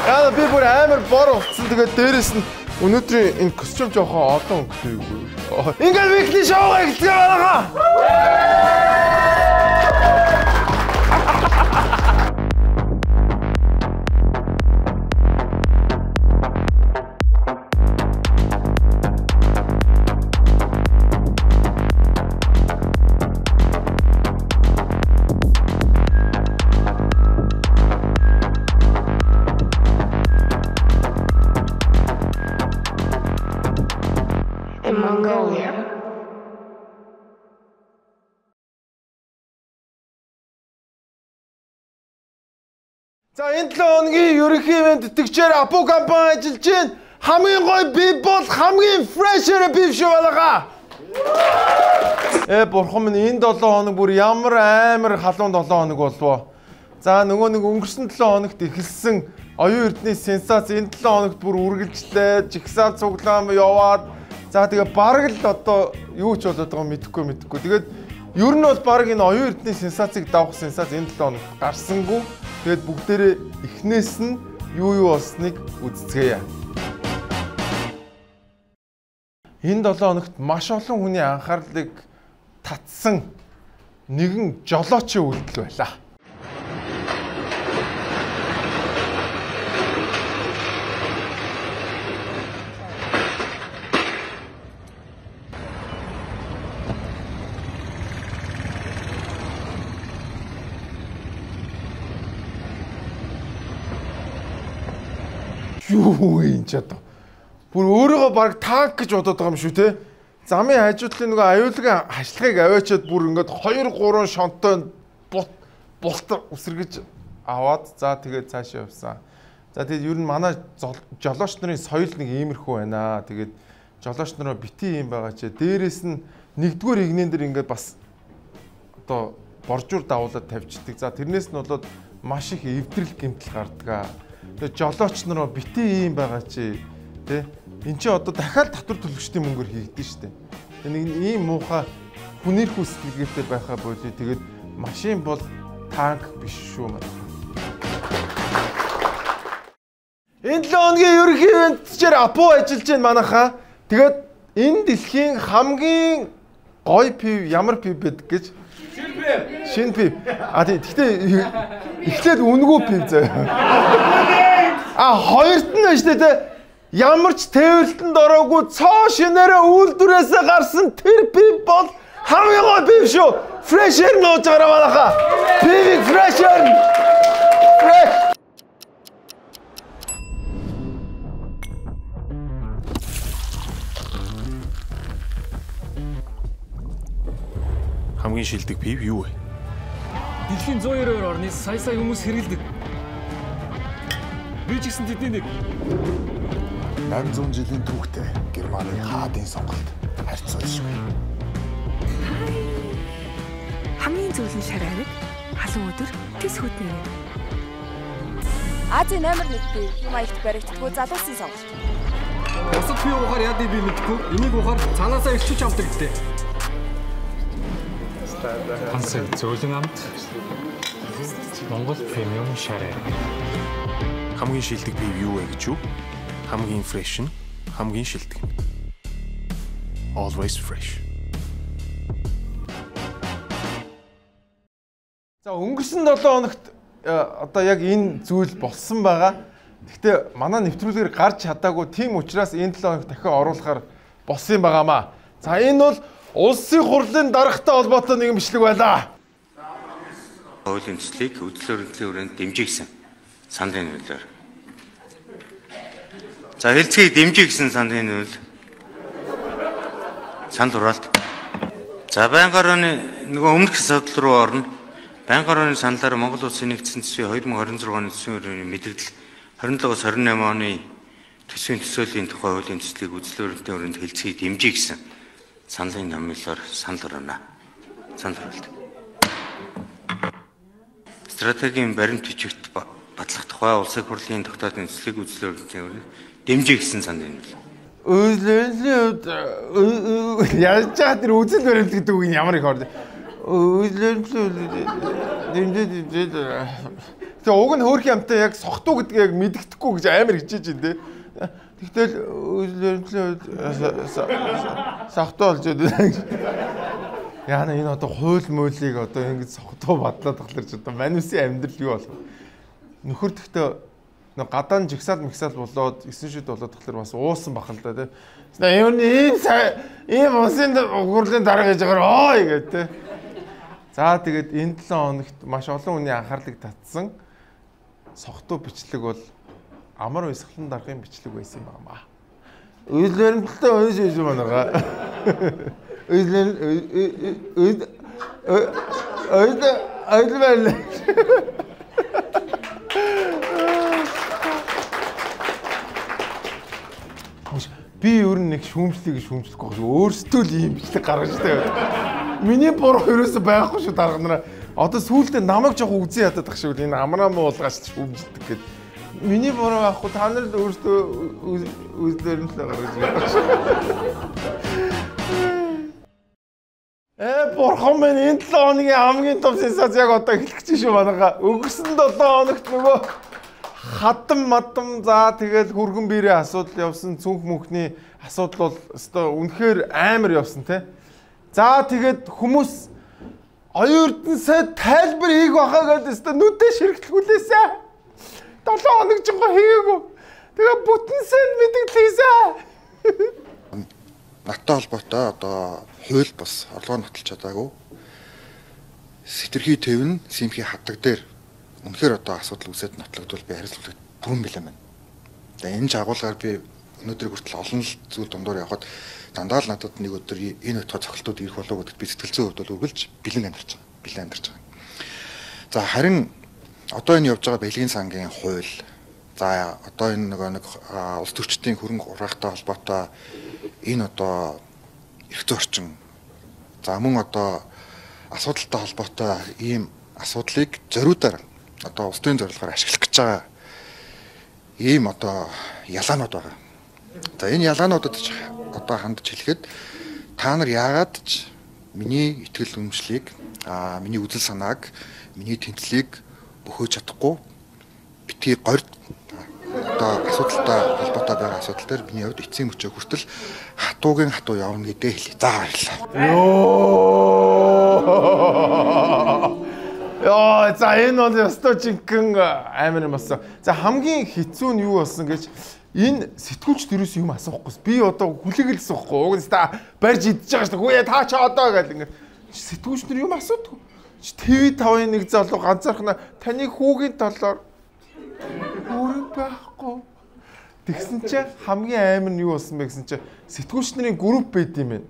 Яа би бүр амар бор утсан. Тэгээд дээрэс нь өнөөдрийн энэ костюм жоохон олон өнгөтэй юу. Ингээд weekly show эхэлцгээе манайхаа. Mongolia. За энэ 7 хоногийн ерөнхий ивент тэтгэгчээр Апу компани ажиллаж байна. Хамгийн гоё би бол хамгийн fresh-ээр бив шүү балгаа. Бурхан минь энэ 7 хоног бүр ямар амар халуун 7 хоног болвоо. За нөгөө нэг өнгөрсөн 7 хоногт эхэлсэн оюун эрдний сенсац энэ 7 хоногт бүр үргэлжлээ. Жигсаал цуглаан яваад за тэгээ бараг л одоо юу ч болоод байгаа мэдэхгүй. Тэгээд ер нь бол бараг энэ оюун эрдний сенсацийг давах сенсац энэ 7 хоногт гарсангүй. Тэгээд бүгдээрээ эхнээс нь юу болсныг үзцгээе. Энэ 7 хоногт маш олон хүний анхаарлыг татсан нэгэн жолоочийн үйлдэл байлаа. Юу юм ч одоо. Бүр өөрийгөө баг танк гэж бодоод байгаа юм шүү те. Замын хажуудлын нөгөө аюулгүй хашлагыг аваачаад бүр ингээд 2 3 шонтой булт үсэргэж аваад за тэгээд цаашаа явсан. За тэгээд ер нь манай жолооч нарын соёл нэг иймэрхүү байна. Тэгээд жолооч нараа бити юм байгаа ч дээрээс нь нэгдүгээр игнэн дээр ингээд бас одоо боржуур давуулаад тавьчихдаг. За тэрнээс нь болоод маш их эвдрэл гэмтэл гардаг. Тэгээд жолооч нараа бити юм байгаа чи тэ эн чи одоо дахиад татвар төлөгчдийн мөнгөөр хийгдэн штэ. Тэгээ нэг ийм муухай хүнийхүү сэтгэлгээтэй байхаа болий. Тэгээд машин бол танк биш шүү маа. Энэ 7 хоногийн ерөнхий ивентчээр Апу ажиллаж байна манайхаа. Тэгээд энэ дэлхийн хамгийн гоё пив ямар пив бэ гэж шинэ пив. А тий гэхдээ эхлээд үнэгүй пив заяа. А хоёрт нь байна шүү дээ. Ямар ч тээвэрлэлтэнд ороогүй цоо шинээрээ үйлдвэрээсээ гарсан тэр пив бол хамгийн гоё пив шүү. Fresh air нууж гараа манайхаа. Пивийг fresh air. Fresh. Хамгийн шилдэг пив юу вэ? Дэлхийн 192 орны сая сая хүмүүс хэрэглэдэг. Би ч гэсэн тэдний нэг. 800 жилийн түүхтэй Германы хаадын сонголт харьцуулшгүй. Хамгийн зөөлөн шар авиг, халуун өдөр тэс хөдний. Азийн номер 1 пив юм аягт баригддаггүй залуусын сонголт. Бусад пив уухаар яадыг би мэдэхгүй. Энийг уухаар цаанаасаа ирчүүч авдаг гэдэг. Хансаг зөөлөн амт Монгол премиум шар авиг. Хамгийн шилдэг пив юу вэ гэж юу? Хамгийн fresh нь хамгийн шилдэг. Always fresh. За өнгөрсөн 7 хоногт одоо яг энэ зүйл болсон байгаа. Гэхдээ манай нэвтрүүлгээр гарч чадаагүй. Тийм учраас энэ 7 хоногт дахин оруулахар болсон юм байгаамаа. За энэ бол улсын хурлын даргатай холбоотой нэгэн бичлэг байлаа. Хуулийн төслийг хөдөлгөөн өргөдлийн хүрээнд дэмжих гэсэн саналын нөлөөр. За хэлцгийг дэмжих гэсэн саналын нөлөө. Санал хураалт. За байнгын орны нөгөө өмнөх асуудал руу орно. Байнгын орны саналаар Монгол Улсын нэгдсэн төсвийн 2026 оны төсвийн өрөөний мэдрэл 27-оос 28 оны төсвийн төсөөлийн тухай хуулийн төслийг үзэл баримтын өрөөнд хэлцгийг дэмжих гэсэн саналын номлолоор санал хураана. Санал хураалт. Стратегийн баримт бичигт батлах тухай улсын хурлын тогтоолын төслийг үзэл баримтын өрөөнд дэмжих гэсэн саналын нөлөө. Үзэл яаж чад тэр үзэл баримт гэдэг үг нь ямар их орд. Үзэл дэмжиж. Тэгээ уг нь хөөрхөн амтай яг согтуу гэдгийг яг мэддэхгүй гэж амар хичээж ин тэ. Тэгтэл үзэл баримтлалын согтуу болж байна. Яна энэ одоо хууль муулийг одоо ингэж согтуу бадлаад тахлаар ч одоо манусын амьдрал юу болох вэ? Нөхөр тэгтээ нэг гадаан жигсаал мэгсаал болоод 9 шид болоод тахлаар бас уусан бах л да тий. Ийм ийм улсын хурлын дарга хийж байгаа ой гэдэг тий. За тэгээд энэ 7 хоногт маш олон хүний анхаарлыг татсан согтуу бичлэг бол амар уйсгалан даргын бичлэг байсан юм байна. Үйл баримталтай унш ийж манайгаа. Үйл үйл үйл үйл байл. Би ер нь нэг шүүмжлэгийг шүүмжлэхгүй шүү. Өөрсдөө л ийм бичлэг гаргаж таа. Миний буруу ерөөсөө байхгүй шүү дарга нараа. Одоо сүүлдээ намайг жоохон үзэн ядаад тах шиг энэ амраа муу уулгаач шүүмжлдэг гэд. Миний буруу байхгүй та нар л өөрсдөө үзлээр нь л гаргаж байгаа шүү. Бурхан минь энэ 7 хоногийн хамгийн том сенсац яг одоо эхлэх гэж шүү манайха. Өнгөрсөн 7 хоногт нөгөө хадам мадам за тэгэл хүргэн биерээ асуудал явсан, цүнх мөнхний асуудал бол өстой үнэхээр амар явсан те. За тэгээд хүмүүс оюун эрдэнэсээ тайлбар хийх байхаа гэж өстой нүдээ ширхэлгүүлээсэ. 7 хоног жинхэнэ хийгээгүй. Тэгээ бүтэн сайн мэдгэл хийсэн. Надтай холбоотой одоо хууль бас орлогоо нотолж чадаагүй. Сэтэрхий төв нь симхи хаддаг дээр үнэхээр одоо асуудал үүсээд нотлогдвол би хариуцлагатай бүрэн бэлэн байна. Тэгээ энэ жагуулгаар би өнөөдрийг хүртэл олон л зүйл дундуур явхад дандаа л надад нэг өдөр энэ утга цохилтууд ирэх болов гэдэгт би сэтгэл зүйн хувьд бол үргэлж бэлэн амьдарч байгаа. Бэлэн амьдарч байгаа. За харин одоо энэ явж байгаа бэлгийн сангийн хууль, за одоо энэ нөгөө нэг улс төрчдийн хөрөнгө хураахтай холбоотой энэ одоо эрх зүйн орчин, за мөн одоо асуудалтай холбоотой ийм асуудлыг зориудаар одоо улс төрийн зорилгоор ашиглах гэж байгаа ийм одоо ялаанууд байгаа. За энэ ялаануудад ч одоо хандж хэлэхэд та нар яагаад ч миний итгэл үнэмшлийг, миний үзэл санааг, миний тэмцлийг бөхөөж чадахгүй битгий горд одоо асуудалтай холбоотой байгаа асуудал дээр миний хувьд эцсийн мөчөө хүртэл хатуугийн хатуу явна гэдээ хэлье. За баярлалаа. Йоо, за энэ бол ёстой жинхэнэ амар юм болсон. За хамгийн хэцүү нь юу болсон гэж энэ сэтгүүлчд ерөөс юм асуухгүйс. Би одоо хүлээгэлсэн байхгүй. Уг нь та барьж идэж байгаа шүү дээ. Хүү та ч одоо гэл ингэ сэтгүүлч нар юм асуудаггүй. ТV5-ын нэг залуу ганцаархнаа таны хүүгийн талаар өөр байхгүй. Тэгсэн чинь хамгийн амар нь юу болсон бэ гэсэн чинь сэтгүүлч нарын групп байд юм байна.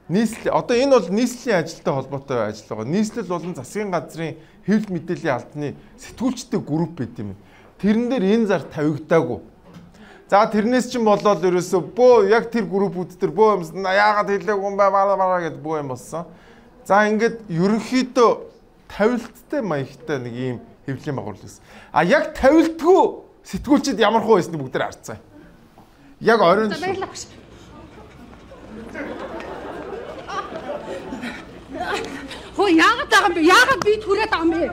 Нийслэл одоо энэ бол нийслэлийн ажилтай холбоотой ажил байгаа. Нийслэл болон засгийн газрын хэвлэл мэдээллийн албаны сэтгүүлчтэй групп байд юм. Тэрэн дээр энэ зар тавигдаагүй. За тэрнээс чинь болоод ерөөсөө бөө яг тэр группүүд дээр бөө юмсан яагаад хэлээгүй юм бэ бара бара гэд бөө юм болсон. За ингээд ерөнхийдөө тавилттай маягтай нэг ийм хэвлэлийн байгууллага байсан. А яг тавилтгүй сэтгүүлчид ямар хуу байсныг бүгд харцгаая. Яг оройн шүү. Хөө яагаад байгаа юм бэ? Яагаад би түрээд байгаа юм бэ?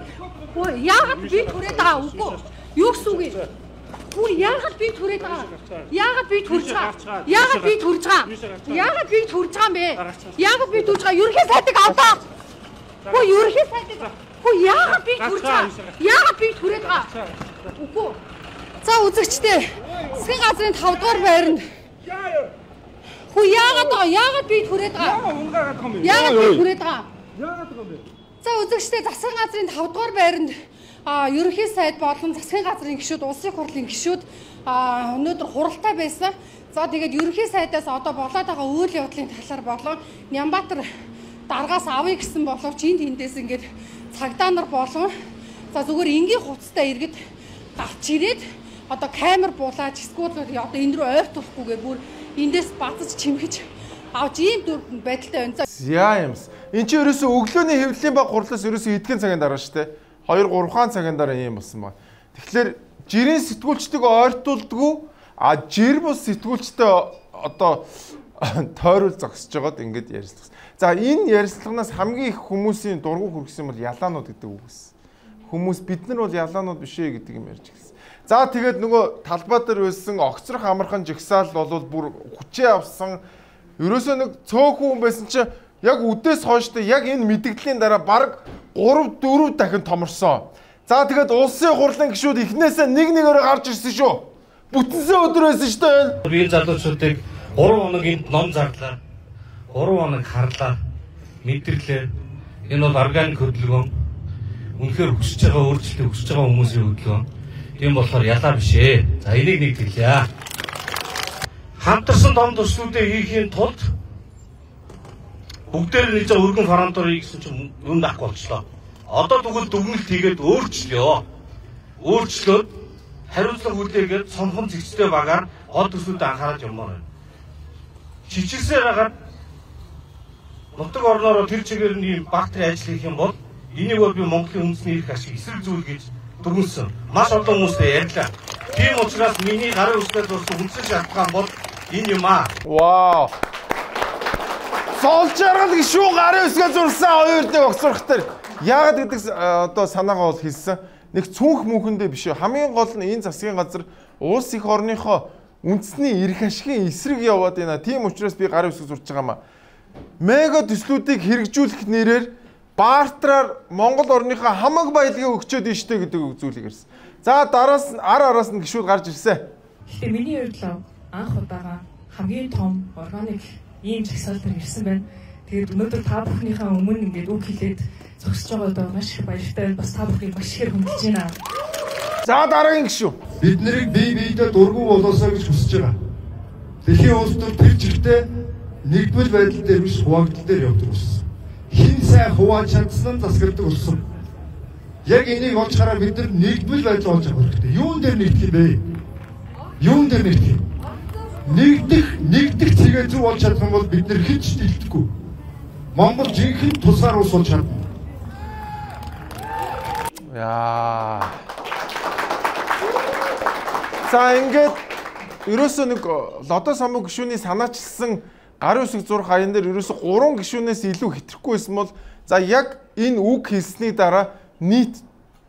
Хөө яагаад би түрээд байгаа үгүй? Юу гэсэн үг юм? Хөө яагаад би түрээд байгаа? Яагаад би түрж байгаа? Яагаад би түрж байгаа? Яагаад би түрж байгаа юм бэ? Яагаад би түрж байгаа? Ерөнхий сайдыг авдаа. Хөө ерөнхий сайдыг. Хөө яагаад би түрж байгаа? Яагаад би түрээд байгаа? Үгүй. За үзэгчдээ. Засгийн газрын 5 дугаар байранд. Хөө яагаад байгаа? Яагаад би түрээд байгаа? Яагаад би түрээд байгаа? Яагаад байгаа юм бэ? За үзэгчдээ засгийн газрын 5 дугаар байранд ерөнхий сайд болон засгийн газрын гишүүд, улсын хурлын гишүүд өнөөдөр хуралтай байсан. За тэгээд ерөнхий сайдаас одоо болоод байгаа үйл явдлын талаар болон Нямбатар даргаас авъя гэсэн боловч энд тэндээс ингээд цагдаа нар болон за зүгээр энгийн хувцастай иргэд гарч ирээд одоо камер буулаач эсвэл одоо энэ рүү ойртуулахгүйгээр бүр эндээс базаж чимхэж авч ийм байдалтай байна. Яа юмс. Энд чинь ерөөсөө өглөөний хэвлэлийн баг хурлаас ерөөсөө эдгэн цагийн дараа шүү дээ. 2-3 цагийн дараа ийм болсон байна. Тэгэхээр жирийн сэтгүүлчдийг ойртуулдгүү, а жир бус сэтгүүлчтэй одоо тойрол зогсож байгаад ингэж ярилцсан. За энэ ярилцлаганаас хамгийн их хүмүүсийн дургу хүргэсэн бол ялаанууд гэдэг үг байсан. Хүмүүс бид нар бол ялаанууд биш ээ гэдэг юм ярьж эхэлсэн. За тэгээд нөгөө талбай дээр байсан огцрох амархан жагсаал бол бүр хүчээ авсан. Ерөөсөө нэг цөөхөн хүн байсан чинь яг үдээс хойштой яг энэ мэдгэдлийн дараа бараг 3 4 дахин томорсон. За тэгээд улсын хурлын гишүүд эхнээсээ нэг нэгээрээ гарч ирсэн шүү. Бүтэнсэн өдөр байсан шүү дээ. Би залуучуудыг 3 хоног энд ном зарлаа. 3 хоног харлаа. Мэдэрлээ. Энэ бол органик хөдөлгөөн. Үнэхээр хүсэж байгаа өөрчлөлтийг хүсэж байгаа хүмүүсийн хөдөлгөөн. Тийм болохоор ялаа биш ээ. За энийг нэг тэглээ. Хамтарсан том төслүүдээ хийхийн тулд бүгдээр нэг жоо өргөн фронтоор хий гэсэн чинь юм байхгүй болчлоо. Одоо тэгвэл дүгнэлт хийгээд өөрчлөё. Өөрчлөөд хариуцлага хүлээгээд цомхон зэгцтэй багаар гол төслүүдэд анхаарч явмаар байна. Чичирсээр хагаад нутаг орноороо тэр чигээр нь бактери ажил хийх юм бол энийг бол би Монголын үндэсний эрх ашиг эсрэг зүйл гэж дүгнэсэн. Маш олон хүмүүстэй ярьлаа. Тийм учраас миний гарын үсгээр зурсан үндсэн шалтгаан бол энэ юм аа. Вау. Зол жаргал гişүү гарын үсгээр зурсан оюун эрдэнэ огцрох дээр яагаад гэдэг одоо санаагаа бол хэлсэн. Нэг цүнх мөнхэндээ биш үү. Хамгийн гол нь энэ засгийн газар улс их орныхоо үндэсний эрх ашигын эсрэг яваад байна. Тийм учраас би гарын үсэг зурж байгаа юм аа. Мега төслүүдийг хэрэгжүүлэх нэрээр бартераар Монгол орныхоо хамаг баялагийг өгчөөд ийштэй гэдэг зүйлийг ирсэн. За дараас нь ар араас нь гişүүд гарч ирсэн. Гэхдээ миний хувьд л анх удаага хамгийн том органик ийм жагсаал дээр ирсэн байна. Тэгээд өнөөдөр та бүхнийхээ өмнө ингээд үг хэлээд зогсож байгаадаа маш их баяртай байна. Бас та бүхнийг маш ихээр хүндэж байна. За дараагийн гişүү. Бид нарыг бие биедээ дургүй болоосоо гэж хүсэж байгаа. Дэлхийн улс төр тэр чигтээ нэгдмэл байдал дээр биш хуваагдал дээр явдаг болсон. Хин сайн хувааж чадсан нь засаглдаг болсон. Яг энийг олж хараа бид нар нэгдмэл байдал олж авах хэрэгтэй. Юун дээр нэгдэх юм бэ? Юун дээр нэгдэх юм? Нэгдэх цэгээ зөв олж чадах юм бол бид нар хэн ч дэлдэхгүй. Монгол жинхэнэ тусгаар улс болж чадна. Яа. За ингээд ерөөсөө нэг Лодой самбуу гишүүний санаачилсан гарын үсэг зурх аян дээр ерөөсөө 3 гишүүнээс илүү хэтрэхгүй байсан бол за яг энэ үг хэлсний дараа нийт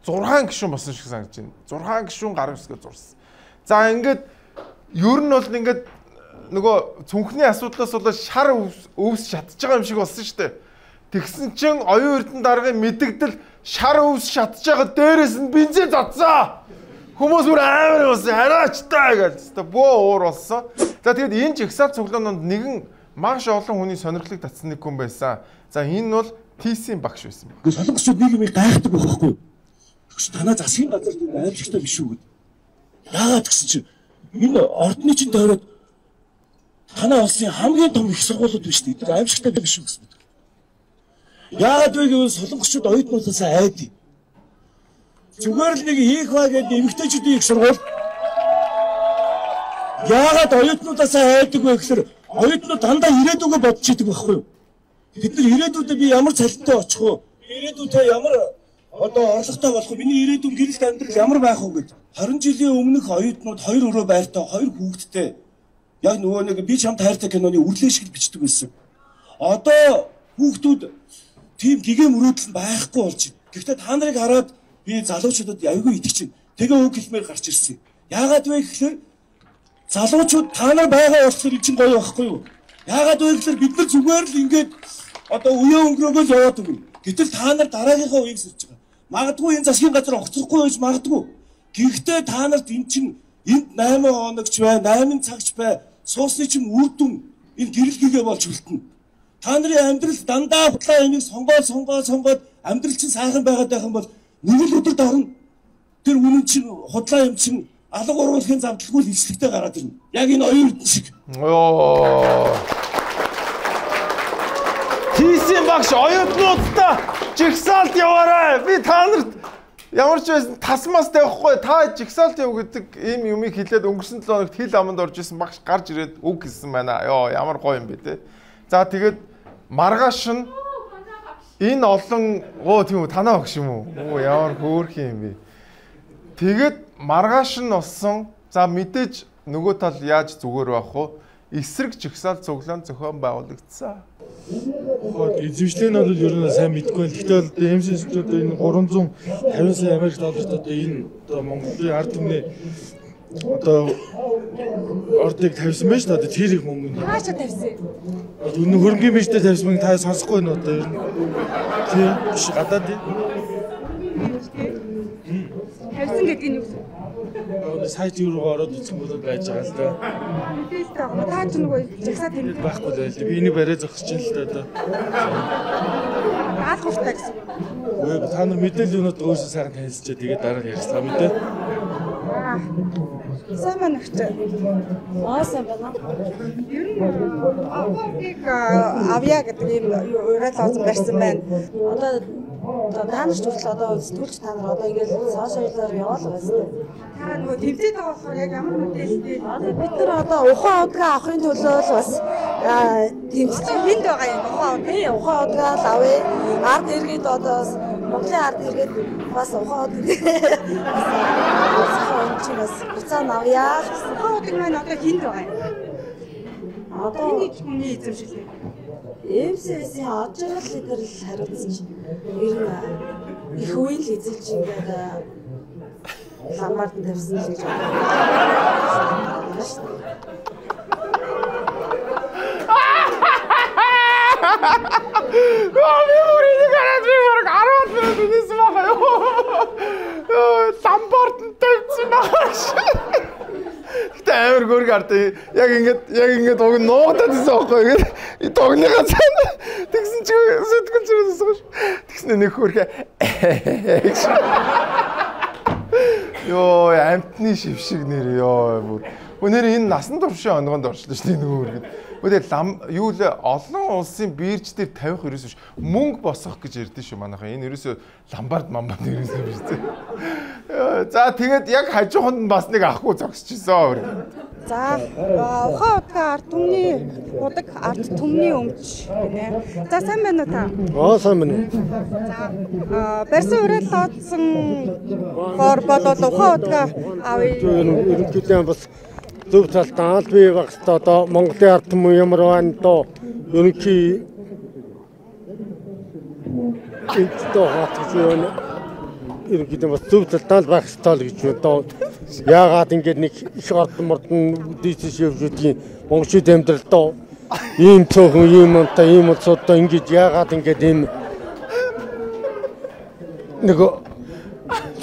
6 гишүүн болсон шиг санагдаж байна. 6 гишүүн гарын үсгээ зурсан. За ингээд ер нь бол ингээд нөгөө цүнхний асуудлаас болоод шар өвс шатж байгаа юм шиг болсон шүү дээ. Тэгсэн чинь оюун эрдэнэ даргын мэдэгдэл шар өвс шатж байгаа дээрээс нь бензин задсан. Хүмүүс бүр амар болсон. Хараачтай гэж. Хэвээ бөө уур болсон. За тэгэд энэ жагсаал цуглаанууд нэгэн маш олон хүний сонирхлыг татсан нэг хүн байсан. За энэ бол ТС-ийн багш байсан. Гэхдээ солонгосчууд нэг юм гайхдаг байхгүй юу? Танаа засгийн газар аимшигтай биш үү гэд. Яагаад гэсэн чинь энэ ордны чинь тойроод танаа улсын хамгийн том их сургуулиуд биш үү? Тэр аимшигтай биш үү гэсэн. Яагаад вэ гэвэл солонгосчууд оюутнуудаас айд. Зүгээр л нэг хийх ба гэдэг эмэгтэйчүүдийн их сургууль. Яагаад оюутнуудаас айдаг вэ гэхээр оюутнууд дандаа ирээдүгөө бодож идэг байхгүй юу? Бид нар ирээдүйдээ би ямар цалинтай очих вэ? Ирээдүйдээ ямар одоо орлоготой болох вэ? Миний ирээдүйн гэрэлт амьдрал ямар байх вэ гэж. 20 жилийн өмнөх оюутнууд 2 өрөө байртай, 2 хүүхэдтэй. Яг нөгөө нэг би чамд хайртай киноны үрлээ шиг бичдэг байсан. Одоо хүүхдүүд тийм гэгээ мөрөөдөл нь байхгүй болж байна. Гэхдээ та нарыг хараад би залуучуудад аягүй итгэж байна. Тэгээ үг хэлмээр гарч ирсэн. Яагаад вэ гэхээр залуучууд та нар байгаа болохоор чинь гоё байхгүй юу? Яагаад вэ гэхээр бид нар зүгээр л ингээд одоо үе өнгөрөөгөө л яваад өгнө. Гэтэл та нар дараагийнхаа үеийг сэрж байгаа. Магадгүй энэ засгийн газар огцрохгүй байж магадгүй. Гэхдээ та нарт эн чинь энд 8 хоногч бай, 8 цагч бай, суусны чинь үр дүн энэ гэрэл гэгээ болж үлдэнэ. Та нарын амьдрал дандаа худлаа юмыг сонгоод амьдрал чинь сайхан байгаад байх юм бол нэг л өдөр дарна. Тэр үнэн чинь худлаа юм чинь алга уруулахын замдлгүй л ишлэгтэй гараад ирнэ. Яг энэ оюун эрдэнэ шиг. Йоо. ТС-ийн багш оюутнуудтай жагсаалт яваарай. Би та нарт ямар ч байсан тасмаас тавихгүй. Та жагсаалт яв гэдэг ийм юмыг хэлээд өнгөрсөн 7 хоногт хил аманд орж исэн багш гарч ирээд үг хэлсэн байна. Йоо, ямар гоё юм бэ те. За тэгээд маргааш нь энэ олон оо тийм үү танаа багш юм уу? Оо ямар хөөрхөн юм бэ. Тэгээд маргааш нь болсон. За мэдээж нөгөө тал яаж зүгээр байх вэ? Эсрэг жагсаал цуглаан зохион байгуулагдсан. Ухаад эзэмшлэг нь бол ер нь сайн мэдэхгүй байна. Гэхдээ бол MCS одоо энэ 350 сая Америк долларт одоо энэ одоо Монголын ард түмний одоо ордыг тавьсан байж та одоо тэр их мөнгө нь. Хаашаа тавьсан? Үнэн хөрөнгөний бижтэй тавьсан мөнгө та сонсохгүй байна одоо ер нь. Тийм биш гадаад. Тавьсан гэдэг нь юу гэсэн? Сайт руу ороод үзэх бол байж байгаа л да. Мэдээлэлтэй байгаа. Та ч нөгөө жагсаа тэмдэг байхгүй л байл. Би энийг бариа зогсож байна л да одоо. Даалгавартай гэсэн. Үгүй та нар мэдээлэл юунууд өөрсдөө сайхан танилцчаа тэгээд дараа нь ярьцгаа мэдээ. Сайн байна уу чи? Аа сайн байна. Ер нь авахыг авъя гэдэг ийм уриал лозон барьсан байна. Одоо та нар ч хүртэл одоо сэтгүүлч та нар одоо ингээл сошиалаар яваал байсан. Та нөгөө тэмцээд байгаа болохоор яг ямар мэдээлэлтэй? Бид нар одоо ухаан удгаа авахын төлөө л бас тэмцэж хүнд байгаа юм ухаан уд. Тийм ухаан удгаа л авъя. Ард иргэд одоо бас Монголын ард иргэд бас ухаан уд бас ухаан чи бас буцаа авъя. Ухаан удаг маань одоо хүнд байгаа юм. Одоо хүний хүний эзэмшил. MCS-ийн од жаргал лидер л хариуцсан чинь ер нь их үеийн л эзэлж ингээд ламбард тавьсан л гэж бодлоо шүү дээ. Би бүр энийг хараад би бүр 10 минут инээсэн байгаа юу. Ламбард тавьсан байгаа шүү. Гэтэ амар гөрг ард яг ингээд уг нуугдаад исэн байхгүй ингээд догныхаа цаана тэгсэн чи сэтгэл зүрээс шүү. Тэгснэ нэг хөрхөө. Йоо амтны шившиг нэр ёо бүр. Өнөр энэ насан туршийн онгонд орчлоо шүү дээ нөгөө хөргөд. Гэхдээ лам юу л олон улсын бирж дээр тавих ерөөсөө биш мөнгө босгох гэж ярьдэн шүү манайхаа. Энэ ерөөсөө ламбард мамбард ерөөсөө биш зэ. За тэгээд яг хажууханд нь бас нэг ахгүй зогсчихсон. За ухаан удгаа ард түмний удаг ард түмний өмч гинэ. За сайн байна уу та? Аа сайн байна. За барьсан уриал лоодсон гор болол ухаан удгаа авъя. Ерөнхийдөө бас зөв талдаа аль бие байх ёстой. Одоо Монголын ард түмэн ямар байна доо ерөнхий эдтэй хаатгаж байна. Ерөнхийдөө бас зөв талдаа л байх ёстой л гэж одоо яагаад ингэж нэг их орд мордон дийсэж явж байдгийн монголчууд амьдрал доо ийм цөөхөн ийм онтой ийм улсуудаа ингэж яагаад ингэж ийм нэг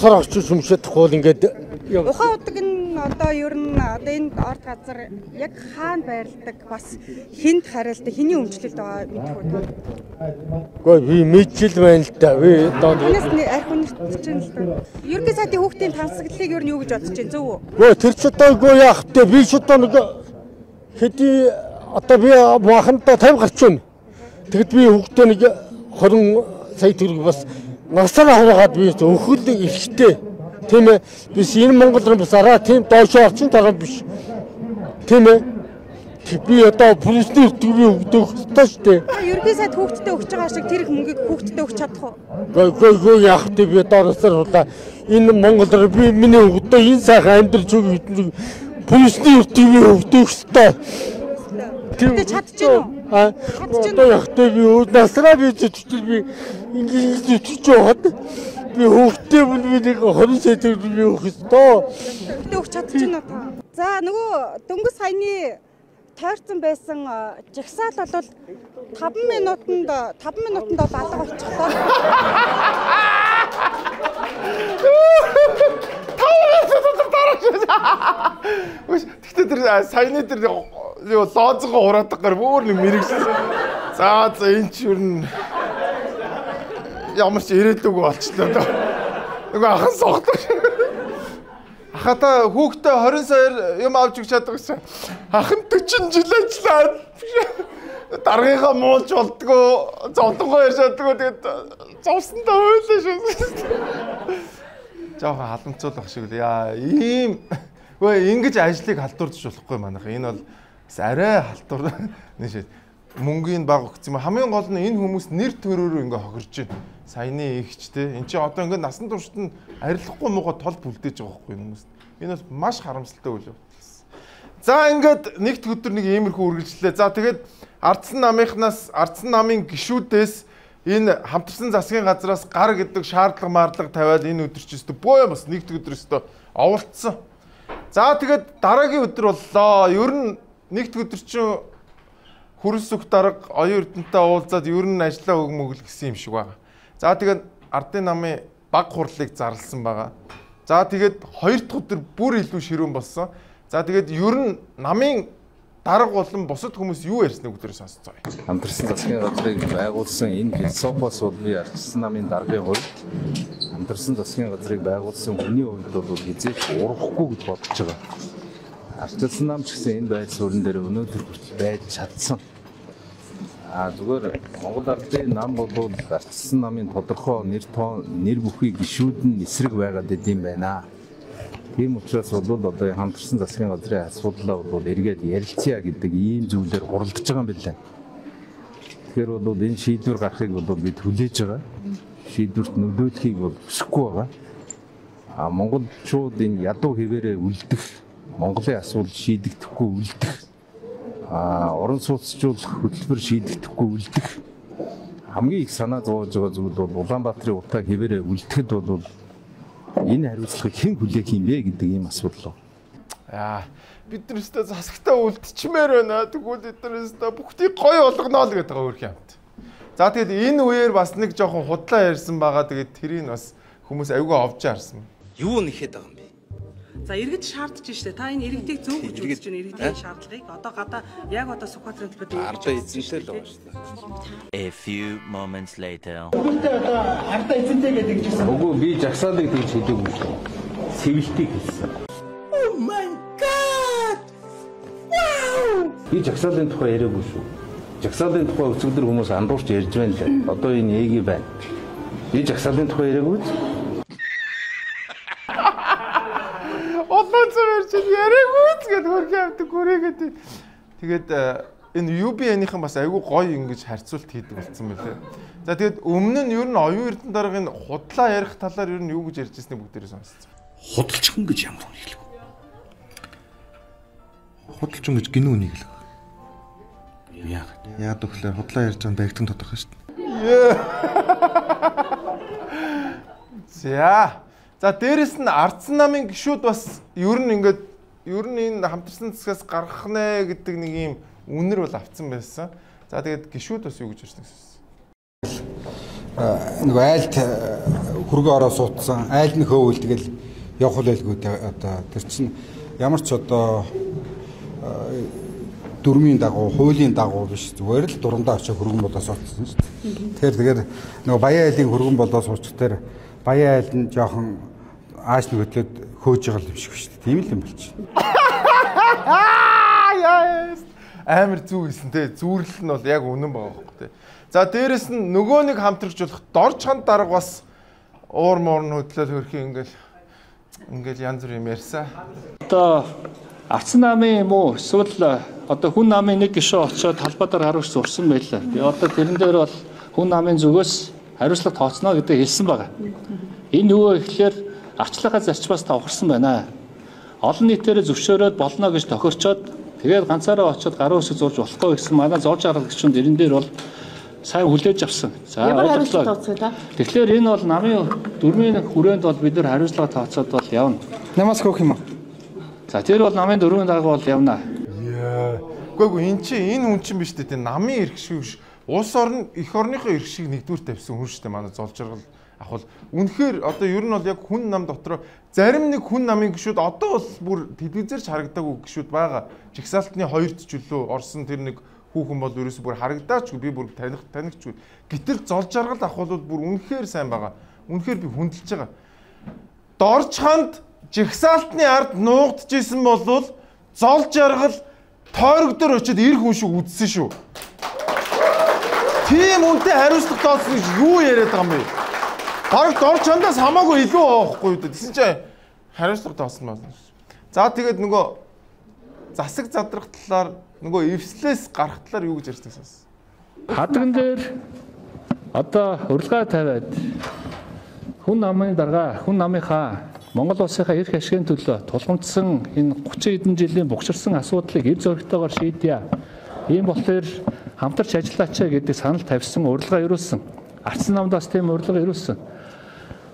цор орчин шүмшээд тахгүй ингээд ухаан удаг нь одоо ер нь одоо энэ орд газар яг хаана байрладаг бас хүнд хариулдаг хэний өмчлөлд байгаа мэдэх үү та? Үгүй би мэдчил байна л да. Би одоо танаас арх үнэртэж байна л да. Ерөнхий сайдын хүүхдийн тансаглалыг ер нь юу гэж бодож байна зөв үү? Үгүй тэр ч одоо үгүй яах вэ? Би ч одоо нэг хэдий одоо би бахандаа 50 гарч байна. Тэгэд би хүүхдээ нэг 20 сая төгрөг бас насаар аваад би өхөл эрэхтэй. Тийм ээ. Биш энэ Монгол руу бас араа тийм доош орчин таран биш. Тийм ээ. Би одоо пүрсний өртгөний өгдөх ёстой шүү дээ. Ерөнхий сайд хүүхдтэй өгч байгаа шиг тэр их мөнгийг хүүхдтэй өгч чадах уу? Үгүй үгүй яах вэ? Би доороосоор хулаа. Энэ Монгол руу би миний өгдөө энэ сайхан амьдрч өгөх пүрсний өртгөний өгдөх ёстой. Тэгтээ чадчих уу? Аа. Одоо яах вэ? Би насраа би зүтгэл би ингэж зүтгэж яваад би хүүхдээ би нэг 20 сая төгрөг би өгөх ёстой. Хүүхдээ өгч чадчих нь та. За нөгөө дөнгөж саяны тойрцон байсан жагсаал бол 5 минутанд 5 минутанд бол алга болчихлоо. 5 минут дотор дараач. Гэхдээ тэр саяны тэр юу лоозгоо хураадаг гар бүр нэг мэрэгсэн. За за энэ ч юу н ямар ч ирээдүг болчлоо доо. Нөгөө ахан согтоо. Ахата хүүхдээ 20 саяар юм авч өгч чаддаг гэсэн. Ах нь 40 жил ажиллаад даргийнхаа муулж болдгоо, зовлонгоо ярьж чаддгоо тэгээд зовсондоо ойлоо шүү. Жохон халамцуулах шиг л яа ийм үгүй ингэж ажлыг халдварч болохгүй манайх. Энэ бол бас арай халтур нэг шиг мөнгөний баг өгсөн юм. Хамгийн гол нь энэ хүмүүс нэр төрөөрөө ингээ хохирж байна. Саяны ихч те. Энд чи одоо ингээ насан туршид нь арилахгүй муугаа тол бүлдээж байгаа байхгүй хүмүүс. Энэ бол маш харамсалтай үйл явдал. За ингээд нэгд өдөр нэг иймэрхүү үргэлжлэлээ. За тэгээд ардсан намынхнаас ардсан намын гишүүдээс энэ хамтарсан засгийн газраас гар гэдэг шаардлага маарлага тавиад энэ өдөр ч өстө боо бас нэгд өдөр өстө оволцсон. За тэгээд дараагийн өдөр боллоо. Ер нь нэгд өдөр чинь Хөрөлсөх дарга оюун эрдэнэтэй уулзаад ер нь ажиллаа өг мөгөл гэсэн юм шиг байгаа. За тэгээд ардын намын баг хурлыг зарласан байгаа. За тэгээд хоёр дахь өдөр бүр илүү ширүүн болсон. За тэгээд ер нь намын дарга болон бусад хүмүүс юу ярьсныг өдрөө сонсцгоё. Хамтарсан засгийн газрыг байгуулсан энэ философоос бол би ардсан намын даргын хувьд хамтарсан засгийн газрыг байгуулсан хүний хувьд бол хизээч урахгүй гэж бодож байгаа. Ардчилсан нам ч гэсэн энэ байр суурин дээр өнөөдөр хүртэл байж чадсан. А зүгээр Монгол ардын нам бол ардчилсан намын тодорхой нэр тоо нэр бүхий гишүүд нь эсрэг байгаад идэм байна. Тийм учраас бол одоо хамтарсан засгийн газрын асуудлаа бол эргээд ярилцъя гэдэг ийм зүйлээр хуралдаж байгаа юм билээ. Тэгэхээр бол энэ шийдвэр гарахыг бол бид хүлээж байгаа. Шийдвэрт нөлөөлөхийг бол хүсэхгүй байгаа. А монголчууд энэ ядуу хэвээрээ үлдэх, Монголын асуудал шийдэгдэхгүй үлдэх, орон сууцжуулах хөтөлбөр шийдэгдэхгүй үлдэх хамгийн их санаа зовоож байгаа зүйл бол Улаанбаатарын утаа хэвээрээ үлдэхэд бол энэ хариуцлагыг хэн хүлээх юм бэ гэдэг ийм асуудал. Аа бид нар өстө засагтаа үлдчмээр байна. Тэгвэл бид нар өстө бүгдийг гоё болгоно л гэдэг байгаа өөрхийн амт. За тэгэд энэ үеэр бас нэг жоохон худлаа ярьсан байгаа. Тэгээд тэрийг бас хүмүүс аюугаа овж харсан. Юу нэхэд байгаа юм бэ? За иргэд шаардж штэ. Та энэ иргэдийг зөв гэж үзэж байна. Иргэдийн шаардлагыг одоо гадаа яг одоо Сүхбаатарын төлбөрт ардаа эзэнтэй л байгаа штэ. A few moments later. Бүгдээ одоо ардаа эзэнтэй гэдэг жисэн. Үгүй би жагсаалыг тэгж хэлээгүй шүү. Сэвэлтийг хэлсэн. Oh my god. Wow. Би жагсаалын тухай яриаггүй шүү. Жагсаалын тухай өчигдөр хүмүүс андуурч ярьж байна лээ. Одоо энэ эги байна. Би жагсаалын тухай яриаггүй. Олон зам ярьж яриаггүй ч гэдэг хөрхи авдаг хүрээгээд. Тэгээд энэ UBN-ийнхэн бас айгүй гоё ингэж харьцуулт хийдэг болсон мөлий. За тэгээд өмнө нь ер нь оюун эрдэнэ даргын худлаа ярих талаар ер нь юу гэж ярьж ирснийг бүгдээрээ сонсцсон. Худалчхан гэж ямар үнийг хэлэх вэ? Худалчин гэж гинүү үнийг хэлэх. Яагаад? Яагаад гэвэл худлаа ярьж байгаа нь баригдсан тодорхой шүү дээ. За. За дээрэс нь ардсан намын гишүүд бас ер нь ингээд ер нь энэ хамтарсан засгаас гаргах нэ гэдэг нэг юм үнэр бол авцсан байсан. За тэгээд гишүүд бас юу гэж ярьсан гэсэн. Нөгөө айлт хөргөө ороо суудсан, айл нь хөөвөл тэгэл явах байлгүй одоо тэр чинь ямар ч одоо дүрмийн дагуу, хуулийн дагуу биш зүгээр л дурандаа очиж хөргөн болоо суудсан шүү дээ. Тэгэхээр нөгөө Баян айлын хөргөн болоо суучих тэр Баян айл нь жоохон ааш нөгөөдлөд хөөж байгаа юм шиг шүү дээ. Тийм л юм болчих. Амар зүг хэлсэн те. Зүүрлэл нь бол яг үнэн байгаа байхгүй те. За дээрэс нь нөгөө нэг хамтрагч болох Дорж ханд дарга бас уур муур нь хөдлөөл хөрхи ингээл янз бүр юм ярьсан. Одоо ардсан намын юм уу эсвэл одоо хүн намын нэг гишүүн очиод талбай дээр хариуч зурсан байлаа. Би одоо тэрэн дээр бол хүн намын зүгээс хариуцлага тооцно гэдэг хэлсэн байгаа. Энэ юу вэ гэхээр арчлагаа зарчмаас давхарсан байна. Олон нийтээрээ зөвшөөрөөд болно гэж тохирчоод тэгээд ганцаараа очиод гарын үсэг зурж болохгүй гэсэн манай зовж арга гишүүн тэрэн дээр бол сайн хүлээж авсан. За ямар хариуцлага тооцоо та? Тэгэхээр энэ бол намын дөрмийн хүрээнд бол бид нар хариуцлага тооцоод бол явна. Намаас хөөх юм уу? За тэр бол намын дөрвийн дагуу бол явна. Яа. Үгүй энэ чинь энэ хүн чинь биш үү? Намын эрх шиг биш. Улс орн эх орныхоо эрх шиг нэгдүгээр тавьсан хүн шүү дээ манай золж жаргал ах бол үнэхээр одоо ер нь бол яг хүн нам дотроо зарим нэг хүн намын гишүүд одоо бол бүр телевизээр ч харагдаагүй гишүүд байгаа. Жигсаалтны хоёрт ч үлээ орсон тэр нэг хүүхэн бол ерөөсөө бүр харагдаачгүй би бүр танихчгүй. Гэтэл золж жаргал ах бол бүр үнэхээр сайн байгаа. Үнэхээр би хүндэлж байгаа. Дорж ханд жигсаалтны ард нуугдчихсэн бол золж жаргал тойрог дээр очиод эр хүн шиг үдсэн шүү. Тийм үнтэй хариуцлага тооцсон гэж юу яриад байгаа юм бэ? Бараг дорж хандаас хамаагүй илүү авахгүй юу? Тэгсэн чинь хариуцлага тооцсон байна. За тэгээд нөгөө засаг задрах талаар нөгөө эвслээс гарах талаар юу гэж ярьсан сонс. Хадагн дээр одоо урилга тавиад хүн намын дарга, хүн намынхаа Монгол улсынхаа эрх ашигын төлөө тулгамдсан энэ 30 хэдэн жилийн богширсан асуудлыг эв зоригтойгоор шийдье. Ийм болохоор хамтарч ажиллаач гэдэг санал тавьсан, урилга ирүүлсэн. Арчсан намд бас тийм урилга ирүүлсэн.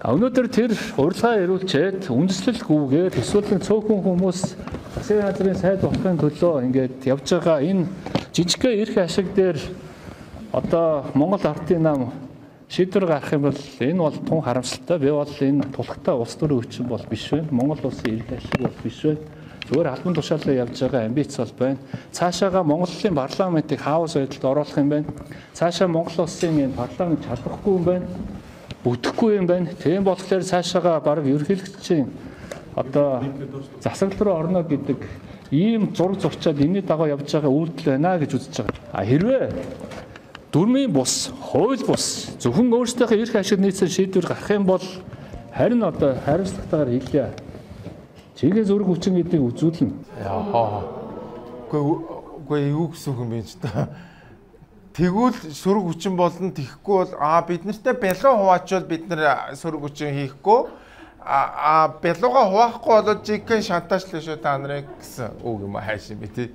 Өнөөдөр тэр урилга ирүүлчээд үндэслэлгүйгээр эсвэл цөөхөн хүмүүс засгийн газрын сайд болохын төлөө ингээд явж байгаа энэ жижигхэн эрх ашиг дээр одоо Монгол Ардын нам шийдвэр гаргах юм бол энэ бол тун харамсалтай. Би бол энэ тулхтай улс төрийн хүчин бол биш вэ. Монгол улсын эрх ашиг бол биш вэ. Зүгээр албан тушаалаар явж байгаа амбиц бол байна. Цаашаага Монголын парламентыг хаос байдалд оруулах юм байна. Цаашаа Монгол улсын энэ парламент чадахгүй юм байна. Бүтэхгүй юм байна. Тийм болохоор цаашаага бараг ерөнхийлөгчийн одоо засаглал руу орно гэдэг ийм зураг зурчаад энэний дагуу явж байгаа үйлдэл байна гэж үзэж байгаа. А хэрвээ дүрмийн бус, хууль бус зөвхөн өөрсдийнхээ эрх ашиг нийцсэн шийдвэр гарах юм бол харин одоо хариуцлагатайгаар хэлье. Чигээ зөрөг хүчин гэдгийг үзүүлнэ. Яа. Үгүй юу гэсэн үг юм бэ ч та. Тэгвэл сөрөг хүчин болно, тэгэхгүй бол бид нартай бялуу хуваачвал бид нар сөрөг хүчин хийхгүй. Бялууга хуваахгүй болоод жинхэнэ шантаачлаа шүү та нарыг гэсэн үг юм хайш юм бэ тий.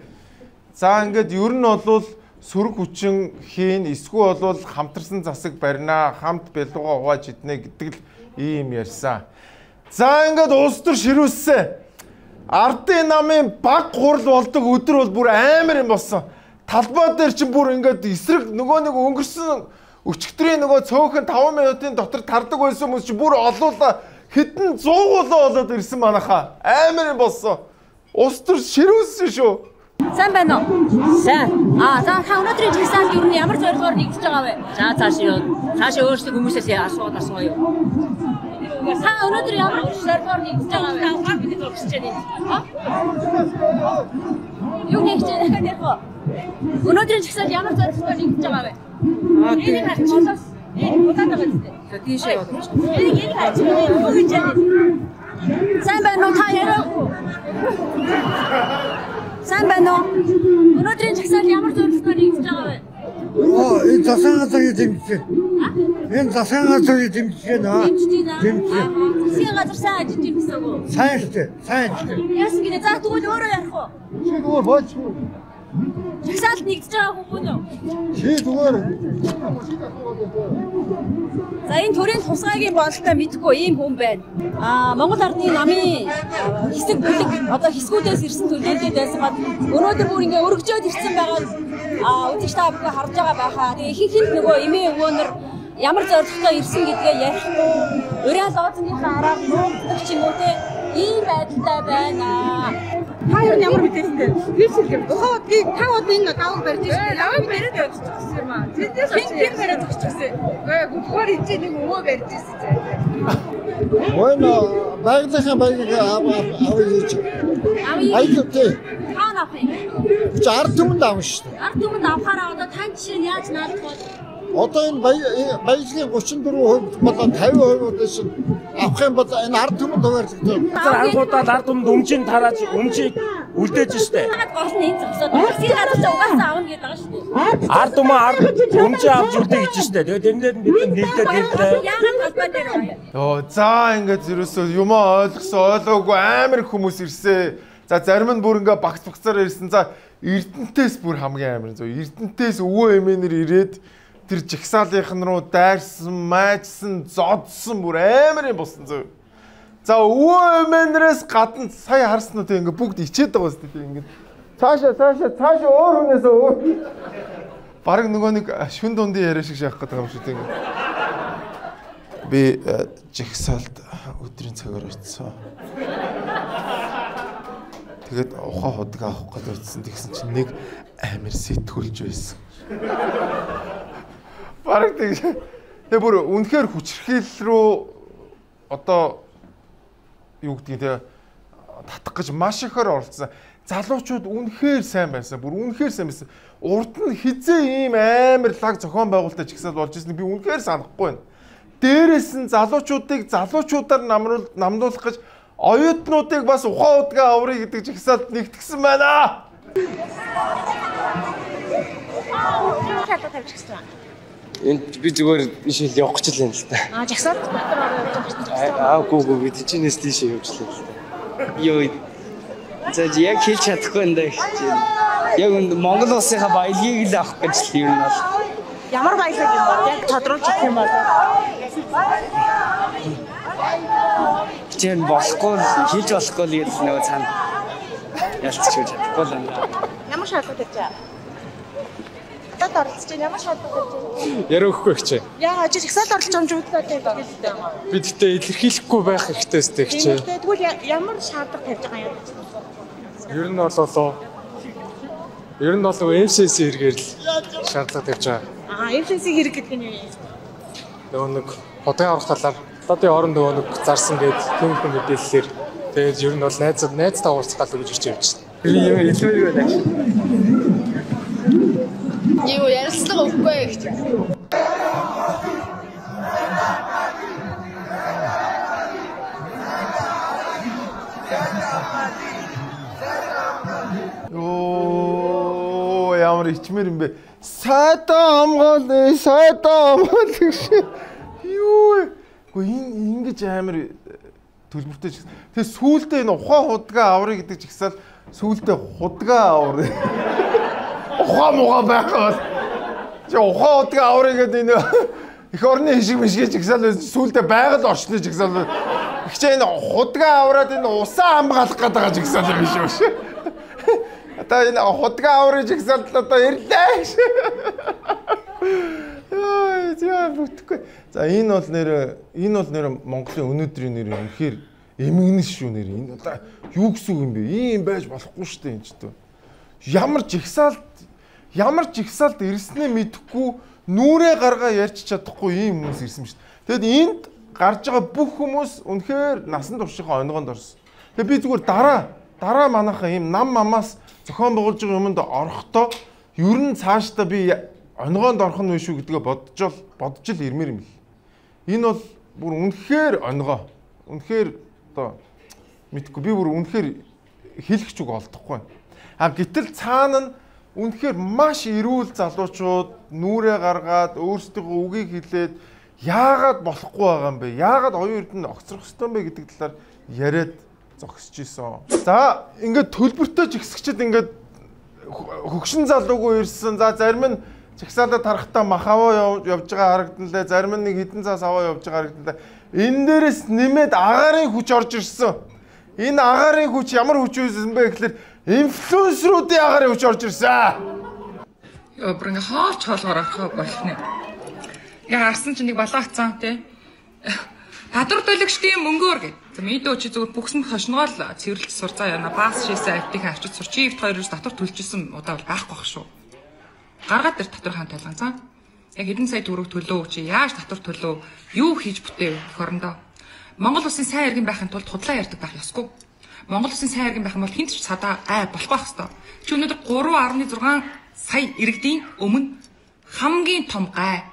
За ингээд ер нь бол сөрөг хүчин хийн, эсвэл бол хамтарсан засаг барина, хамт бялууга хувааж иднэ гэдэг л ийм ярьсан. За ингээд улс төр ширүүссэн. Ардын намын баг хурал болдог өдөр бол бүр амар юм болсон. Талбай дээр чинь бүр ингээд эсрэг нөгөө нэг өнгөрсөн өчигдрийн нөгөө цөөхөн 5 минутын дотор тардаг байсан хүмүүс чинь бүр олуула хэдэн 100 гулаа болоод ирсэн манайхаа. Амар юм болсон. Улс төр ширүүссэн шүү. Сайн байна уу? Сайн. За та өнөөдрийн жигсаалд ер нь ямар зорилгоор нэгдэж байгаа вэ? За цаашаа өөрсдөө хүмүүсээс асууад асууя. Та өнөөдөр ямар зорилгоор нэгдэж байгаа вэ? Та бидний зургч байна. Юу нэгж байгаа нэр хөө? Өнөөдрийн жигсаалд ямар зорилгоор нэгдэж байгаа вэ? Энийг харж молоос энэ удаад байгаа зү. За тийшээ яваад. Энийг харж юу гэж байна? Сайн байна уу? Та яриаггүй. Сайн байна уу? Өнөөдрийн жагсаал ямар зорилгоор нэгдэж байгаа вэ? Энэ засгийн газрыг дэмжиж. Энэ засгийн газрыг дэмжиж байна. Дэмжиж байна. Засгийн газар сайн ажиллаж байна гэсэн үг үү? Сайн шүү дээ. Сайн шүү дээ. Яасан гинэ? За тэгвэл өөрөө ярих уу? Чи зүгээр болж. Жагсаалд нэгдэж байгаа хүн үү? Чи зүгээр. За энэ төрийн тусгайгийн бололтой мэдхгүй ийм хүн байна. Монгол Ардын намын хэсэг бүлэг одоо хэсгүүдээс ирсэн төлөөлөлд байсан бод өнөөдөр бүр ингээ өргөжөөд ирсэн байгаа үзэгч та бүхэн харж байгаа байхаа. Тэгээ ихэнх нь нөгөө эмээ өвөөнөр ямар зорилготой ирсэн гэдгээ ярихгүй, ураа лоозныхаа араар нуугдах ч юм уу те ийм байдалтай байна. Та юу ямар мэдээлэлтэй? Би шилгэв. Ухаад би та одоо энэ даваг барьж шээ. Даваг бариад явчихсан юм аа. Тэндээс хэн бариад зогсчихсан. Үгүй гүхээр энэ нэг өвөө барьж ирсэн зэ. Bueno, байгалийн баягийг авъя гэж. Авъя. Тий. Хаана авах юм? Чи ард түмэнд авна шүү дээ. Ард түмэнд авахаараа одоо тань жишээ нь яаж наалдах вэ? Одоо энэ баялагын 34% болон 50% нь авах юм бол энэ ард түмэнд хуваарлагдав. Анхудаа ард түмэнд өмчийн тарааж өмчийг үлдээж штэ. Гол нь энэ зогсоод засгийн газар ч угаасаа авна гэдэг байгаа шүү дээ. Ард түмэн ард өмчийн авч үлдээ гэж штэ. Тэгээд тэрнээр нь бид нийлдээд ирлээ. Яагаад талбай дээр вэ? Йоо, за ингээд ерөөсөө юмаа ойлгосон ойлгоогүй амар их хүмүүс ирсэн. За зарим нь бүр ингээ багц багцаар ирсэн. За Эрдэнтээс бүр хамгийн амар зөв. Эрдэнтээс өвөө эмээнэр ирээд тэр жагсаалынхан руу дайрсан, майжсан, зодсон бүр амар юм болсон зөв. За өвөө эмээнэрээс гадна сая харсан уу те ингээ бүгд ичээд байгаа зү те ингээ. Цаашаа цаашаа цаашаа өөр хүнээс өөр. Бараг нөгөө нэг шүн дундын яриа шиг шахах гэдэг юм шүү те ингээ. Би жагсаалд өдрийн цагаар очсон. Тэгээд ухаан худаг авах гэж очсон. Тэгсэн чинь нэг амар сэтгүүлж байсан. Бараг тэг. Тэгээ бүр үнэхээр хүчирхийлэл рүү одоо юу гэдгийг те татах гэж маш ихээр оролцсон. Залуучууд үнэхээр сайн байсан. Бүр үнэхээр сайн байсан. Урд нь хизээ ийм амар лаг зохион байгуулалтаа жигсаал болж ирсэн би үнэхээр санахгүй байна. Дээрээс нь залуучуудыг залуучуудаар намнуулах гэж оюутнуудыг бас ухаан удгаа аврыг гэдэг жагсаалд нэгтгсэн байна. Шалаа тавьчихсан байна. Энд би зүгээр ийшээ л явах гэж л юм л та. Аа, жагсаалт дотор ороод явж байгаа. Аа, үгүй би тийчнээс тийшээ явж л юм л та. Йоо. За яг хэлж чадахгүй юм да гэж. Яг Монгол улсынхаа баялагийг л авах гэж л ер нь бол. Ямар баялаг юм бол? Яг тодруулж өгөх юм бол. Чинь болохгүй хэлж болохгүй л гэж нөгөө цаана ялцчих чадахгүй л байна. Ямар шаардлага тавьж байгаа? Гадаад оролцож байна. Ямар шаардлага тавьж байна? Яриа өгөхгүй хчээ. Яа, чи жагсаалд оролцож байгаа юм чи хөдлөө гэдэг. Би тэгтээ илэрхийлэхгүй байх хэрэгтэй өстэй хчээ. Тэгвэл ямар шаардлага тавьж байгаа юм? Ер нь бол MCC хэрэгээр л шаардлага тавьж байгаа. Аа, MCC хэрэг гэдэг нь юу юм? Нөгөө нэг худын авах талаар хотын хооронд нөгөө нэг зарсан гээд тиймэрхүү мэдээллээр тэгээд ер нь бол найзтаа уулзах гал гэж ирж явж байна. Би юм илүү юу байна. Юу ярилцлага өгөхгүй гэж. Йоо, ямар ичмэр юм бэ? Сайдан амгаал, сайдан амгаал гэж. Юу вэ? Гэхдээ энэ ингэж амар төлбөртэй ч. Тэгээ сүүлдээ энэ ухаан худгаа аврыг гэдэг жагсаал сүүлдээ худгаа аврыг. Ухаан мугаа байхгүй бол. Чи ухаан худгаа аврыг гэдэг энэ эх орны хишиг мишгээ жагсаал сүүлдээ байгаль орчны жагсаал. Ихчээ энэ худгаа авраад энэ усаа хамгаалах гэдэг байгаа жагсаал юм биш үү? Одоо энэ худгаа аврыг жагсаал одоо ирлээ гэж. Йоо, зя бүтэхгүй. За энэ бол нэр Монголын өнөөдрийн нэр үнэхээр эмгэнэс шүү нэр. Энэ одоо юу гэсэн үг юм бэ? Ийм байж болохгүй шүү дээ энэ ч төө. Ямар жагсаалт ирснээ мэдэхгүй нүрээ гаргаа ярьж чадахгүй ийм хүмүүс ирсэн шүү дээ. Тэгэд энд гарч байгаа бүх хүмүүс үнэхээр насан туршийнхаа онгоонд орсон. Тэгээ би зүгээр дараа манайхаа ийм нам мамаас зохион байгуулж байгаа юмд орохдоо ер нь цаашдаа би онгоонд орох нь шүү гэдгээ бодож л ирмээр юм л. Энэ бол бүр үнэхээр онгоо. Үнэхээр одоо мэдгүй би бүр үнэхээр хэлэх ч үг олдохгүй. А гэтэл цаана нь үнэхээр маш эрүүл залуучууд нүрээ гаргаад өөрсдийнхөө үгийг хэлээд яагаад болохгүй байгаа юм бэ? Яагаад оюун эрдэнэ огцрох ёстой юм бэ гэдэг талаар яриад зогсож исэн. За ингээд төлбөртэй жигсгчэд ингээд хөгшин залуугүй ирсэн. За зарим нь жагсаалаа тарахтаа махаваа явж байгаа харагдан лээ. Зарим нь нэг хідэн цаас аваа явж байгаа харагдан лээ. Энэ дээрээс нэмээд агаарын хүч орж ирсэн. Энэ агаарын хүч ямар хүч байсан бэ гэхэлэр инфлюенсерүүдийн агаарын хүч орж ирсэн. Йоо, бүр ингээ хоолч хоолгоор авах болох нэ. Ингээ харсан чинь нэг балаацсан тий. Татвар төлөгчдийн мөнгөөр гэд. За мэдөө чи зүгээр бүхсэн хошногоо л цэвэрлж сур заа яана. Баас шээсэн автынхаа авчид сур. Чи ивт хоёроос татвар төлжсэн удаа бол байхгүй бах шүү. Гаргаад ир татвар хаан тайлган заа. Яг хэдэн сая төгрөг төлөө чи яаж татвар төлөө юу хийж бүтээв эх орондоо. Монгол улсын сайн иргэн байхын тулд худлаа ярьдаг байх ёсгүй. Монгол улсын сайн иргэн байх юм бол хинт ч садаа гай болох байх ёстой. Чи өнөөдөр 3.6 сая иргэдийн өмнө хамгийн том гай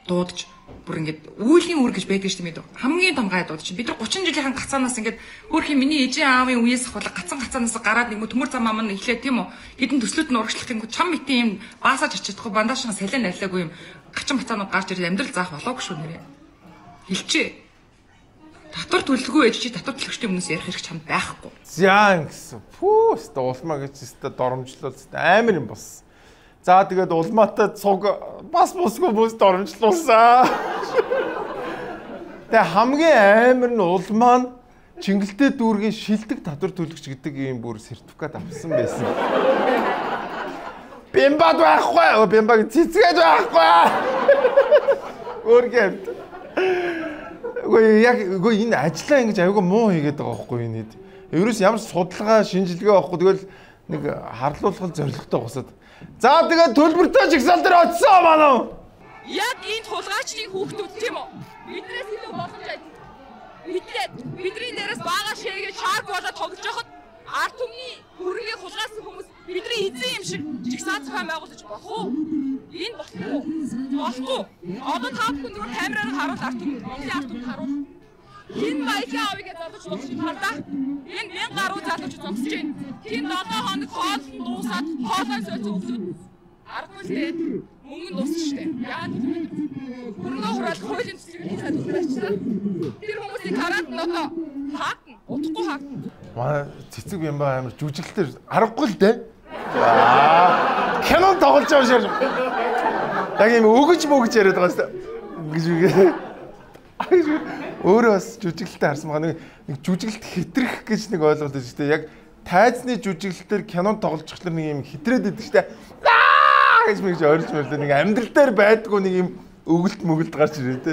дуудаж бүр ингээд үүлийн үр гэж байдаг шүү дээ. Хамгийн том гай дуудаж бид нар 30 жилийнхэн гацаанаас ингээд хөөрхий миний эжийн аавын үеэс ахвал гацан гацаанаас гараад нэг төмөр зам ам нь эхлээ тийм үү. Хэдэн төслүүд нь урагшлах юм чам митэн юм баасаач ачаадахгүй бандашхан салин алиагүй юм гачин бацаанууд гарч ирэл амьдрал заах болоогүй шүү нэрээ. Хэлчээ. Татвар төлөлгүй ээж чи татвар төлөгчдийн өмнөөс ярих хэрэг чамд байхгүй. За ингэсэн. Пүү өстө улмаа гэж өстө доромжлол өстө амар юм болсон. За тэгээд улмаатай цуг бас бусгүй бүс доромжлуулсан. Тэгээ хамгийн амар нь улмаа нь Чингэлтэй дүүргийн шилдэг татвар төлөгч гэдэг ийм бүр сертификат авсан байсан. Бимбад байхгүй. Бимбаг цэцгээд байхгүй. Өөргөө. Үгүй яг үгүй энэ ажлаа ингэж аягүй муу хийгээд байгаа байхгүй энэ хэд. Ерөөс ямар судалгаа шинжилгээ байхгүй тэгэл нэг харлуулах зорилготой босоод. За тэгээд төлбөртэй жагсаал дээр очсон манай. Яг энэ хулгайчдын хүүхдүүд тийм үү? Биднээс илүү боломж айд. Бидний дээрээс бага шээгээ шарк болоод тоглож байхад ард түмний хөрөнгийг хулгайлсан хүмүүс бидний эзэн юм шиг жагсаал зохион байгуулж болох уу? Энэ болохгүй. Болохгүй. Одоо та бүхэн зүгээр камераар харуул ард түмэн, Монголын ард түмэнд харуул. Хин баялаг авъя гэж залуучууд зогсож хардаа. Энэ 1000 гаруй залуучууд зогсож байна. Хин 7 хоног хоол дуусаад хоолой сольсон хүмүүс аргагүй л дээ. Мөнгө нь дуусна шүү дээ. Яагаад гэвэл хөрөнгө хураал хуулийн цэцэрлэгийн сайд хүрээчлээ. Тэр хүмүүсийг хараад нь одоо хаагдана. Удахгүй хаагдана. Манай цэцэг юм ба амар жүжиглэлтэр аргагүй л дээ. Аа. Кино тоглож байгаа шиг. Яг юм өгөж мөгөж яриад байгаа шүү дээ. Гэж үгээ. Өөрөө бас жүжиглэлтээ харсан байгаа. Нэг жүжиглэлт хэтрэх гэж нэг ойлголт байж шүү дээ. Яг тайзны жүжиглэлтээр кинонд тоглож чахлаар нэг юм хэтрээд идэг шүү дээ. Аа гэж мэгж ойрч мөрлөө. Нэг амьдрал дээр байдгүй нэг юм өгөлт мөгөлт гарч ирээ те.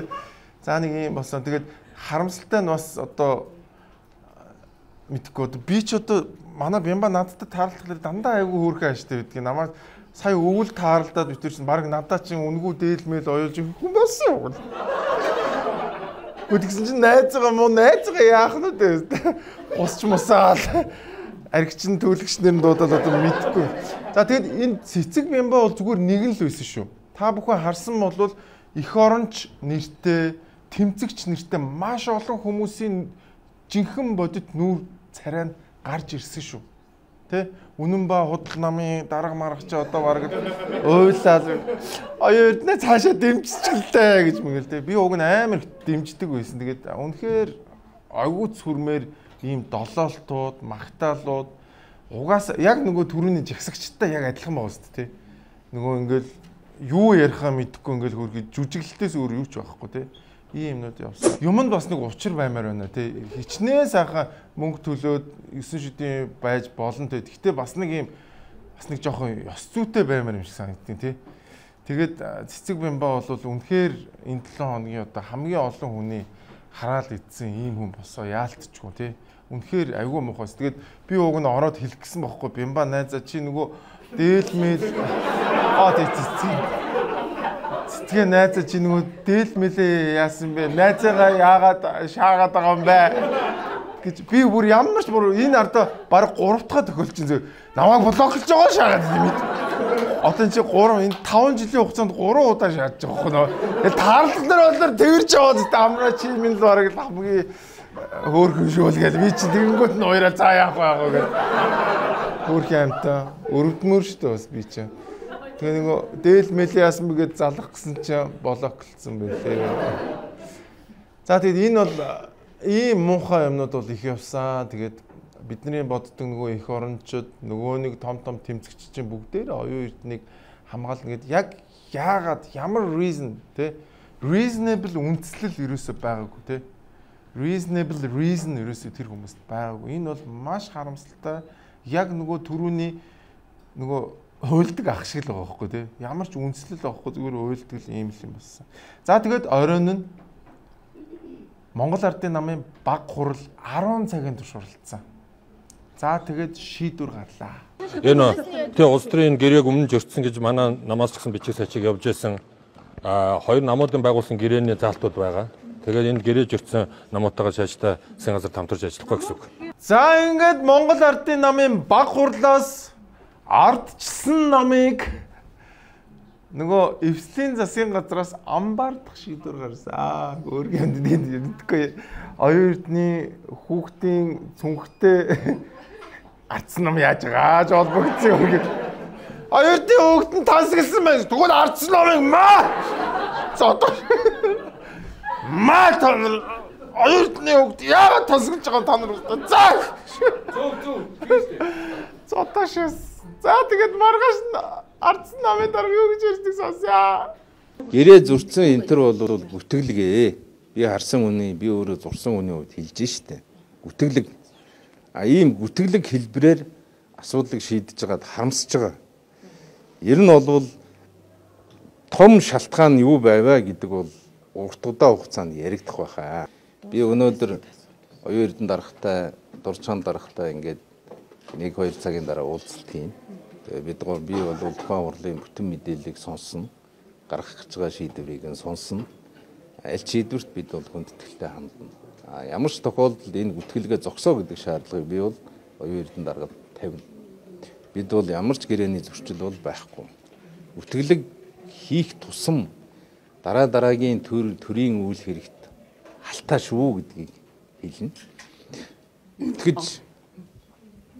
За нэг юм болсон. Тэгээд харамсалтай нь бас одоо мэдхгүй одоо би ч одоо манай Бямба надтай таарлахлаар дандаа айгүй хөөрхөн ааштай байдгийг намайг сая өвөл таарлаад битэр чинь баг надаа чинь үнгүү дээлмэл оёлж хүн болсон юм. Тэгсэн чинь найзгаа муу найзгаа яах нь вэ? Гусч мусаал аригчин төлөгч нэр нь дуудаад одоо мэдхгүй. За тэгэд энэ цэцэг Бямба бол зүгээр нэг нь л байсан шүү. Та бүхэн харсан бол эх оронч нэртэй, тэмцэгч нэртэй маш олон хүмүүсийн жинхэнэ бодит нүүр царай нь гарч ирсэн шүү. Тэ? Үнэн ба худал намын дарга маргач одоо бараг уйлаад оюун эрдэнэ цаашаа дэмжчихлээ гэж мэгэл тэ. Би уг нь амар дэмждэг байсан. Тэгээд үнэхээр огиуц сүрмээр ийм долоолтууд, магтаалууд угаас яг нөгөө түрүүний жагсагчтай яг адилхан байгаа шүү дээ, тэ. Нөгөө ингээл юу ярихаа мэдэхгүй ингээл хөргий жүжиглэлтээс өөр юу ч байхгүй, тэ. Ийм юмнууд явсан. Юмд бас нэг учир баймаар байна тий. Хичнээн сайхан мөнгө төлөөд 9 шүдийн байж болно тий. Гэхдээ бас нэг юм бас нэг жоохон ёс зүйтэй баймаар юм шиг санагдیں тий. Тэгээд цэцэг Бямба бол үнэхээр энэ 7 хоногийн одоо хамгийн олон хүний хараал идсэн ийм хүн босоо яалтчгүй тий. Үнэхээр айгүй муухайс. Тэгээд би уг нь ороод хэлэх гэсэн бохоггүй. Бямба найзаа чи нөгөө дээлмэл аа тий цэцэг цэцгээ найзаа чи нөгөө дээлмэлээ яасан бэ? Найзаагаа яагаад шаагаад байгаа юм бэ? Гэж би бүр ямар ч бүр энэ ардаа баг 3 дахь тохиолдсон зү. Намайг блоклж байгаа шаагаад юм мэд. Одоо чи 3 энэ 5 жилийн хугацаанд 3 удаа шааж байгаа хөө нөө. Тэгэл таарлал нар болоор тэрж яваад амраа чи минь л бараг л хамгийн хөөрхөн шүүл гэл би чи тэгэнгүүт нь уяраа за яах вэ яах вэ гэл. Хөөрхөн амтаа өрөвдмөр шүү дээ бас би чи. Тэгээ нөгөө дээл мэл яасан бэ гэж залах гэсэн чинь блоклцсон байлээ. За тэгээд энэ бол ийм муухай юмнууд бол их явсан. Тэгээд бидний боддог нөгөө эх орончид, нөгөө нэг том том тэмцэгч чинь бүгдээр оюун эрднийг хамгаална гэд яг яагаад ямар reason те reasonable үндслэл ерөөсөө байгаагүй те. Reasonable reason ерөөсөө тэр хүмүүст байгаагүй. Энэ бол маш харамсалтай. Яг нөгөө түрүүний нөгөө хуйлдаг ах шиг л байгаа байхгүй тий. Ямар ч үндслэл байхгүй зүгээр уйлдаг л ийм л юм болсон. За тэгээд оройн нь Монгол Ардын намын баг хурал 10 цагийн турш хуралдсан. За тэгээд шийдвэр гарлаа. Энэ тий улс төрийн гэрээг өмнө зөрчсөн гэж манай намаас ч гэсэн бичиг сачиг явж байсан. Хоёр намуудын байгуулсан гэрээний заалтууд байгаа. Тэгээд энэ гэрээ зөрчсөн намуудтайгаа цаашдаа засгийн газар хамтарч ажиллахгүй гэсэн үг. За ингээд Монгол Ардын намын баг хурлаас ардчсан намыг нөгөө эвслийн засгийн газраас амбаардах шийдвэр гарсан. Өөргийн мэдгүй. Оюун эрдний хүүхдийн цүнхтэй ардсан нам яаж байгаа гэж холбогдсон юм гээд. Оюун эрдний хүүхд нь тансагласан байна. Тэгвэл ардсан намыг маа. За одоо маа та нар оюун эрдний хүүхд яагаад тансаглаж байгаа та нар за. Зөв зөв. Зодоошс. За тэгээд маргааш ардсан намын дарга юу гэж ярьдаг сонсъё. Гэрээ зурцсан энэ төр бол гүтгэлгээ. Би харсан үний, би өөрөө зурсан үний хувьд хэлж штэ. Гүтгэлэг. А ийм гүтгэлэг хэлбэрээр асуудлыг шийдэж байгаад харамсаж байгаа. Ер нь бол том шалтгаан юу байваа гэдэг бол урт удаан хугацаанд яригдах байхаа. Би өнөөдөр оюун эрдэнэ даргатай, дурчаан даргатай ингээд 1-2 цагийн дараа уулзалт хийн. Тэгээ бид гоо би бол тухайн хурлын бүтэн мэдээллийг сонсно. Гаргах гэж байгаа шийдвэрийг нь сонсно. Аль шийдвэрт бид бол хүндэтгэлтэй хандна. А ямар ч тохиолдолд энэ гүтгэлгээ зогсоо гэдэг шаардлагыг би бол оюун эрдэнэ даргад тавина. Бид бол ямар ч гэрээний зөрчил бол байхгүй. Гүтгэлэг хийх тусам дараа дараагийн төрийн үйл хэрэгт халтаа шүү гэдгийг хэлнэ. Гүтгэж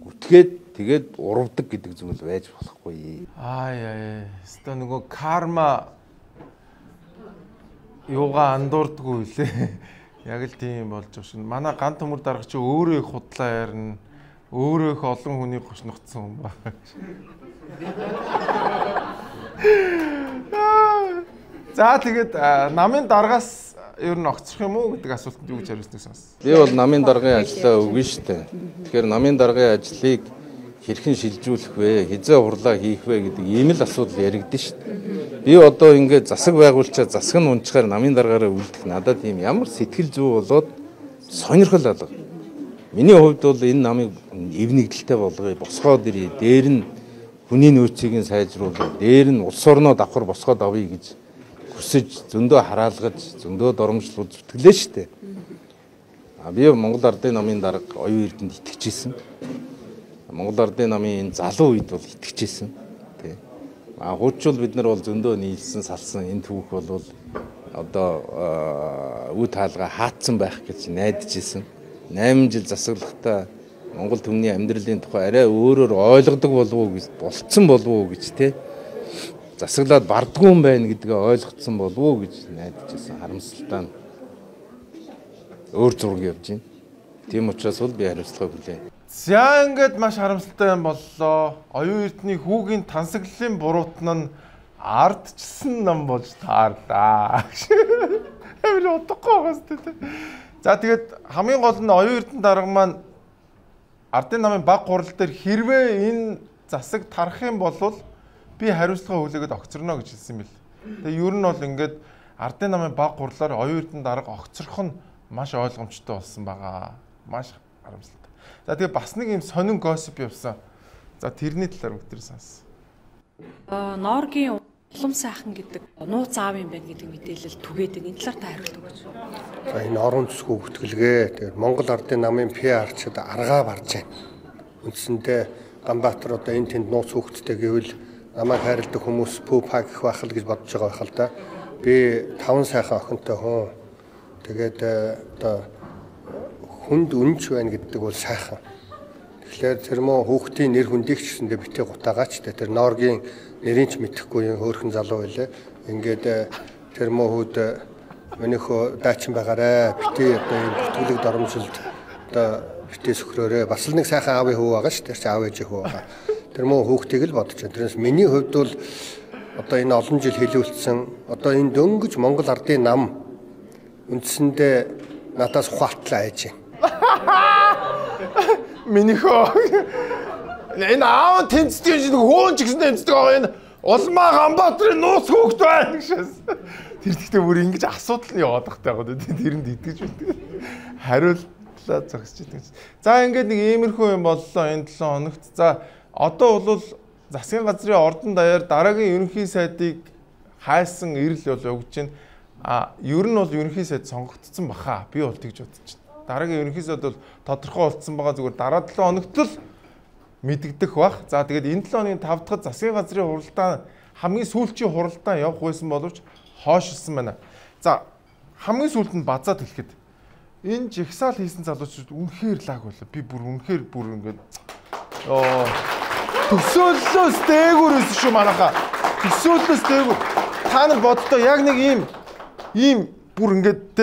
гүтгээд Тэгээд урвдаг гэдэг зүйл байж болохгүй. Аа яа. Өстө нөгөө карма юугаа андуурдгүй лээ. Яг л тийм болж байгаа шин. Манай ган төмөр дарга чи өөрөө их худлаа ярина. Өөрөө их олон хүний гошногдсон юм ба. За тэгээд намын даргаас ер нь огцрох юм уу гэдэг асуултанд юу гэж хариулсныг сонс. Би бол намын даргын ажлаа өгнө шүү дээ. Тэгэхээр намын даргын ажлыг хэрхэн шилжүүлэх вэ? Хизээ хурлаа хийх вэ гэдэг ийм л асуудал яригдэн шүү дээ. Би одоо ингээд засаг байгуулчаа засаг нь унчгаар намын даргаараа үлдэх надад тийм ямар сэтгэл зүй болоод сонирхол алга. Миний хувьд бол энэ намыг эв нэгдэлтэй болгоё, босгоод ирье. Дээр нь хүний нөөцийг нь сайжруулах, дээр нь улс орноо давхар босгоод авъя гэж хүсэж, зөндөө хараалгаж, зөндөө доромжлол зүтгэлээ шүү дээ. А би Монгол Ардын намын дарга оюун эрдэнэт итгэж ирсэн. Монгол Ардын намын энэ залуу үед бол итгэж ирсэн. Тий. А хуучвал бид нар бол зөндөө нийлсэн, салсан энэ түүх бол одоо үе таалгаа хаацсан байх гэж найдаж ирсэн. 8 жил засаглахдаа Монгол түмний амьдралын тухай арай өөрөөр ойлгодог болов уу гэж болцсон болов уу гэж тий. Засаглаад бардгүй юм байна гэдгээ ойлгоцсон болов уу гэж найдаж ирсэн. Харамсалтай нь өөр зураг явж байна. Тийм учраас бол би хариуцлага хүлээн. За ингээд маш харамсалтай юм боллоо. Оюун эрдний хүүгийн тансаглалын буруутан нь ардчсан нам болж таарлаа. Амар утгагүй байгаа сте. За тэгээд хамгийн гол нь оюун эрдэнэ дарга маань Ардын намын баг хурал дээр хэрвээ энэ засаг тарах юм бол би хариуцлага хүлээгээд огцорно гэж хэлсэн бэл. Тэгээ ер нь бол ингээд Ардын намын баг хурлаар оюун эрдэнэ дарга огцрох нь маш ойлгомжтой болсон байгаа. Маш харамсалтай. За тэгээ бас нэг юм сонин gossip явсан. За тэрний талаар бүгд сонс. Норгийн улам сайхан гэдэг нууц аав юм байна гэдэг мэдээлэл түгээд байна. Энэ талаар та хариулт өгөөч. За энэ орон зүйн бүртгэлгээ. Тэгээд Монгол Ардын намын PR-чид аргаа барж байна. Үндсэндээ Ганбаатар одоо энэ тэнд нууц хүүхэдтэй гэвэл намайг хайрладаг хүмүүс пүү па гэх байх л гэж бодож байгаа байх л да. Би 5 сайхан охинтой хүн. Тэгээд одоо хүнд үнж байна гэдэг бол сайхан. Тэгэхээр тэр мөн хүүхдийн нэр хүндийг ч гэсэндээ битгий гутаагаач тэ тэр Норгийн нэрийг ч мэдэхгүй юм хөөрхөн залуу байлээ. Ингээд тэр мөн хүүд минийхөө даачин байгаарэ. Битгий одоо энэ бүртгэлэг доромжилд одоо битгий сөхрөөрэй. Бас л нэг сайхан аавын хүү байгаа ш. Тэр чи аав ээжийн хүү байгаа. Тэр мөн хүүхдийг л бодож байна. Тэрнээс миний хувьд бол одоо энэ олон жил хэлүүлсэн одоо энэ дөнгөж Монгол Ардын нам үндсэндээ надаас ухаалтлаа айж байна. Минийхөө энэ аав тэмцдэг юм шиг хөөн ч гэсэн тэмцдэг байгаа энэ Улмаа Ганбаатарын нууц хөөгд байна гэшээс. Тэр гэхдээ бүр ингэж асуудал нь яваад тахтай байгаа дээ. Тэрэнд итгэж байдаг. Хариултлаа зогсож идэг. За ингээд нэг иймэрхүү юм боллоо энэ 7 хоногт. За одоо бол засгийн газрын ордон даяар дараагийн ерөнхий сайдыг хайсан эрэл бол явж байна. А ер нь бол ерөнхий сайд сонгогдсон баха. Би бол тэгж бодож байна. Дараагийн ерөнхий сайд бол тодорхой болцсон байгаа, зүгээр дараа 7 хоногт л мэдэгдэх бах. За тэгээд энэ 7 хоногийн 5 дахь засгийн газрын хуралдаан хамгийн сүүлчийн хуралдаан явах байсан боловч хойшилсан байна. За хамгийн сүүлд нь базаад хэлэхэд энэ жигсаал хийсэн залуучууд үнэхээр лаг байлаа. Би бүр үнэхээр бүр ингээд төсөөллөөс дээгүүр өссөн шүү манайхаа. Төсөөллөөс дээгүүр. Та нар боддоо яг нэг ийм бүр ингээд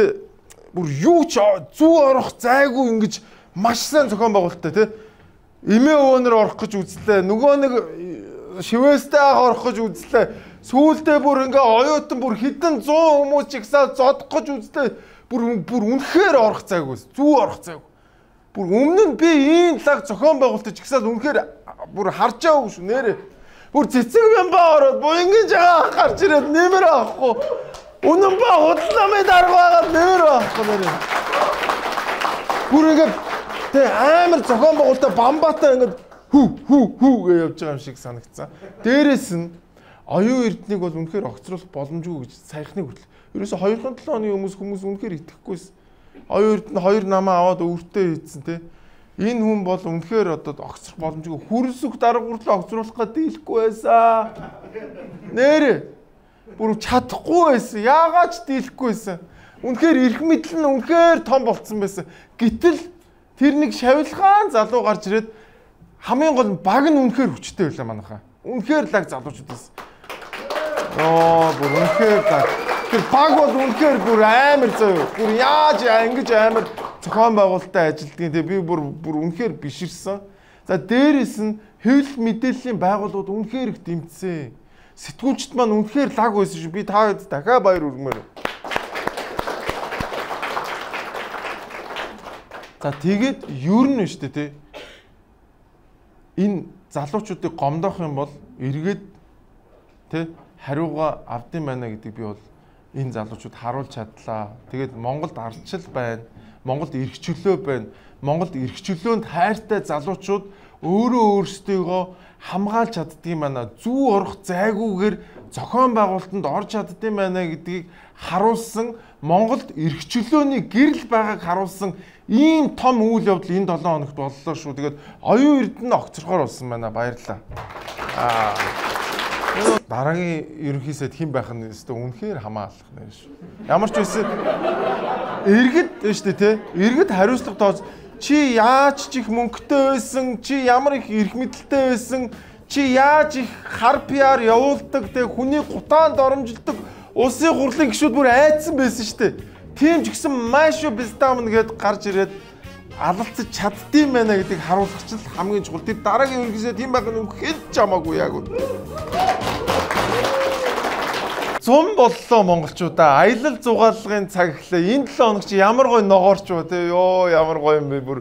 бүр юу ч зүү орох зайгүй ингэж маш сайн зохион байгуулалттай тий. Эмээ өвөнөр орох гэж үзлээ. Нөгөө нэг шивээстэй ах орох гэж үзлээ. Сүүлдээ бүр ингээ оюутан бүр хэдэн 100 хүмүүс жигсаал зодох гэж үзлээ. Бүр үнэхээр орох зайгүй. Зүү орох зайгүй. Бүр өмнө нь би ийм лаг зохион байгуулалтыг жигсаал үнэхээр бүр харж байгаагүй шүү нэрээ. Бүр цэцэг юм ба ороод бүр ингэж байгаа гарч ирээд нэмэр авахгүй. Үнэн ба худал намын дарга байгаад нэмэр авахгүй нэрээ. Бүр ингээ тэ амар зохион байгуулалтаа бамбаатай ингээд хүү хүү хүү гэж явж байгаа юм шиг санагдсан. Дээрээс нь оюун эрднийг бол үнэхээр огцруулах боломжгүй гэж саяхныг хүртэл. Ерөөсө 2-7 оны хүмүүс үнэхээр итгэхгүйсэн. Оюун эрдэнэ 2 намаа аваад өвөртөө хийцэн тэ. Энэ хүн бол үнэхээр одоо огцрох боломжгүй. Хүрсөх дарга хүртэл огцруулах гээд дийлэхгүй байсан. Нэрээ бүр чадахгүй байсан. Яагаад ч дийлэхгүй байсан. Үнэхээр эрх мэдэл нь үнэхээр том болцсон байсан. Гэтэл тэр нэг шавилгаан залуу гарч ирээд Хамгийн гол нь баг нь үнэхээр хүчтэй байлаа манайхаа. Үнэхээр лаг залуучууд байсан. Йоо, бүр үнэхээр лаг. Тэр баг бол үнэхээр бүр амар зөө. Бүр яаж ингэж амар зохион байгуулалттай ажилдгийг те би бүр үнэхээр биширсэн. За дээрээс нь хэвлэл мэдээллийн байгууллагууд үнэхээр их дэмжсэн. Сэтгүүлчд маань үнэхээр лаг байсан шүү. Би та дахиад баяр хүргэмээр. За тэгээд ер нь шүү дээ те. Энэ залуучуудыг гомдоох юм бол эргээд тэ хариугаа авдсан байна гэдэг би бол энэ залуучууд харуулж чадлаа. Тэгээд Монголд ардчил байна. Монголд эрх чөлөө байна. Монголд эрх чөлөөнд хайртай залуучууд өөрөө өөрсдийгөө хамгаалж чаддсан байна. Зүү орох зайгүйгээр зохион байгуулалтанд орж чаддсан байна гэдгийг харуулсан, Монголд эрх чөлөөний гэрэл байгааг харуулсан ийм том үйл явдал энэ 7 хоногт боллоо шүү. Тэгээд оюун эрдэнэ огцорхоор болсон байна. Баярлалаа. Дараагийн ерөнхий сайд хэн байх нь өстө үнэхээр хамаалах нэ шүү. Ямар ч байсан иргэд шүү дээ те. Иргэд хариуцлага тооц чи яаж ч их мөнгөтэй байсан, чи ямар их эрх мэдэлтэй байсан, чи яаж их хар пиар явуулдаг те, хүний гутаанд оромжилдог улсын хурлын гишүүд бүр айдсан байсан шүү дээ. Тийм ч гэсэн маш шүү бездамн гэд гарч ирээд алалцаж чаддсан байна гэдгийг харуулах чинь хамгийн чухал. Тэр дараагийн ерөнхий сайд тийм байх нь хэд ч хамаагүй яг үн. Зун боллоо монголчуудаа. Аялал зугаалгын цаг эхлэв. Энэ 7 хоног чи ямар гоё ногоорч уу те. Йоо ямар гоё юм бэ бүр.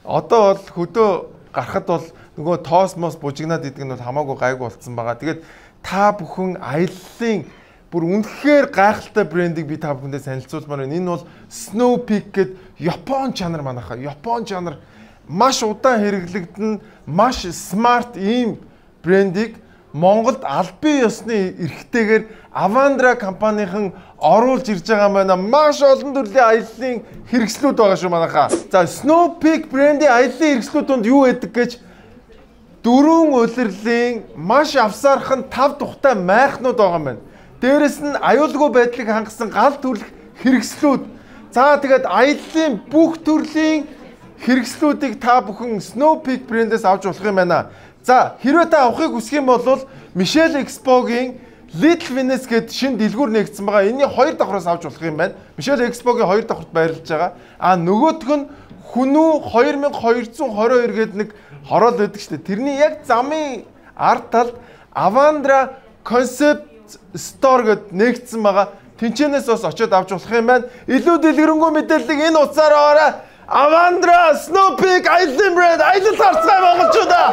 Одоо бол хөдөө гарахад бол нөгөө тоос мос бужигнаад идэг нь бол хамаагүй гайгүй болцсон байгаа. Тэгээд та бүхэн аяллаа бүр үнэхээр гайхалтай брендийг би та бүхэндээ танилцуулмаар байна. Энэ бол Snow Peak гэд Япон чанар манайхаа. Япон чанар маш удаан хэрэглэгдэн, маш смарт ийм брендийг Монголд албан ёсны эрхтэйгээр Avandra компанийн оруулж ирж байгаа юм байна. Маш олон төрлийн аяллаа хэрэгслүүд байгаа шүү манайхаа. За Snow Peak брендийн аяллаа хэрэгслүүд донд юу байдаг гэж дөрвөн улирлын маш авсаархан 5 тухтай майхнууд байгаа юм байна. Дээрэс нь аюулгүй байдлыг хангасан гал түрлэх хэрэгслүүд. За тэгээд аяллаа бүх төрлийн хэрэгслүүдийг та бүхэн Snow Peak брендээс авч болох юм байна. За хэрвээ та авахыг хүсэх юм бол Michelle Expo-гийн Little Venice гээд шинэ дэлгүүр нээгдсэн байгаа. Энэний 2 давхраас авч болох юм байна. Michelle Expo-гийн 2 давхарт байрлаж байгаа. А нөгөөх нь Хүнүү 2222 гээд нэг хороол байдаг шүү дээ. Тэрний яг замын ард талд Avandra Concept Store гээд нээгдсэн байгаа. Тинчэнээс бас очиод авч болох юм байна. Илүү дэлгэрэнгүй мэдээллийг энэ утсаар аваарай. Avandra Snow Peak аяллаа брэнд аялал гарцгаая монголчуудаа.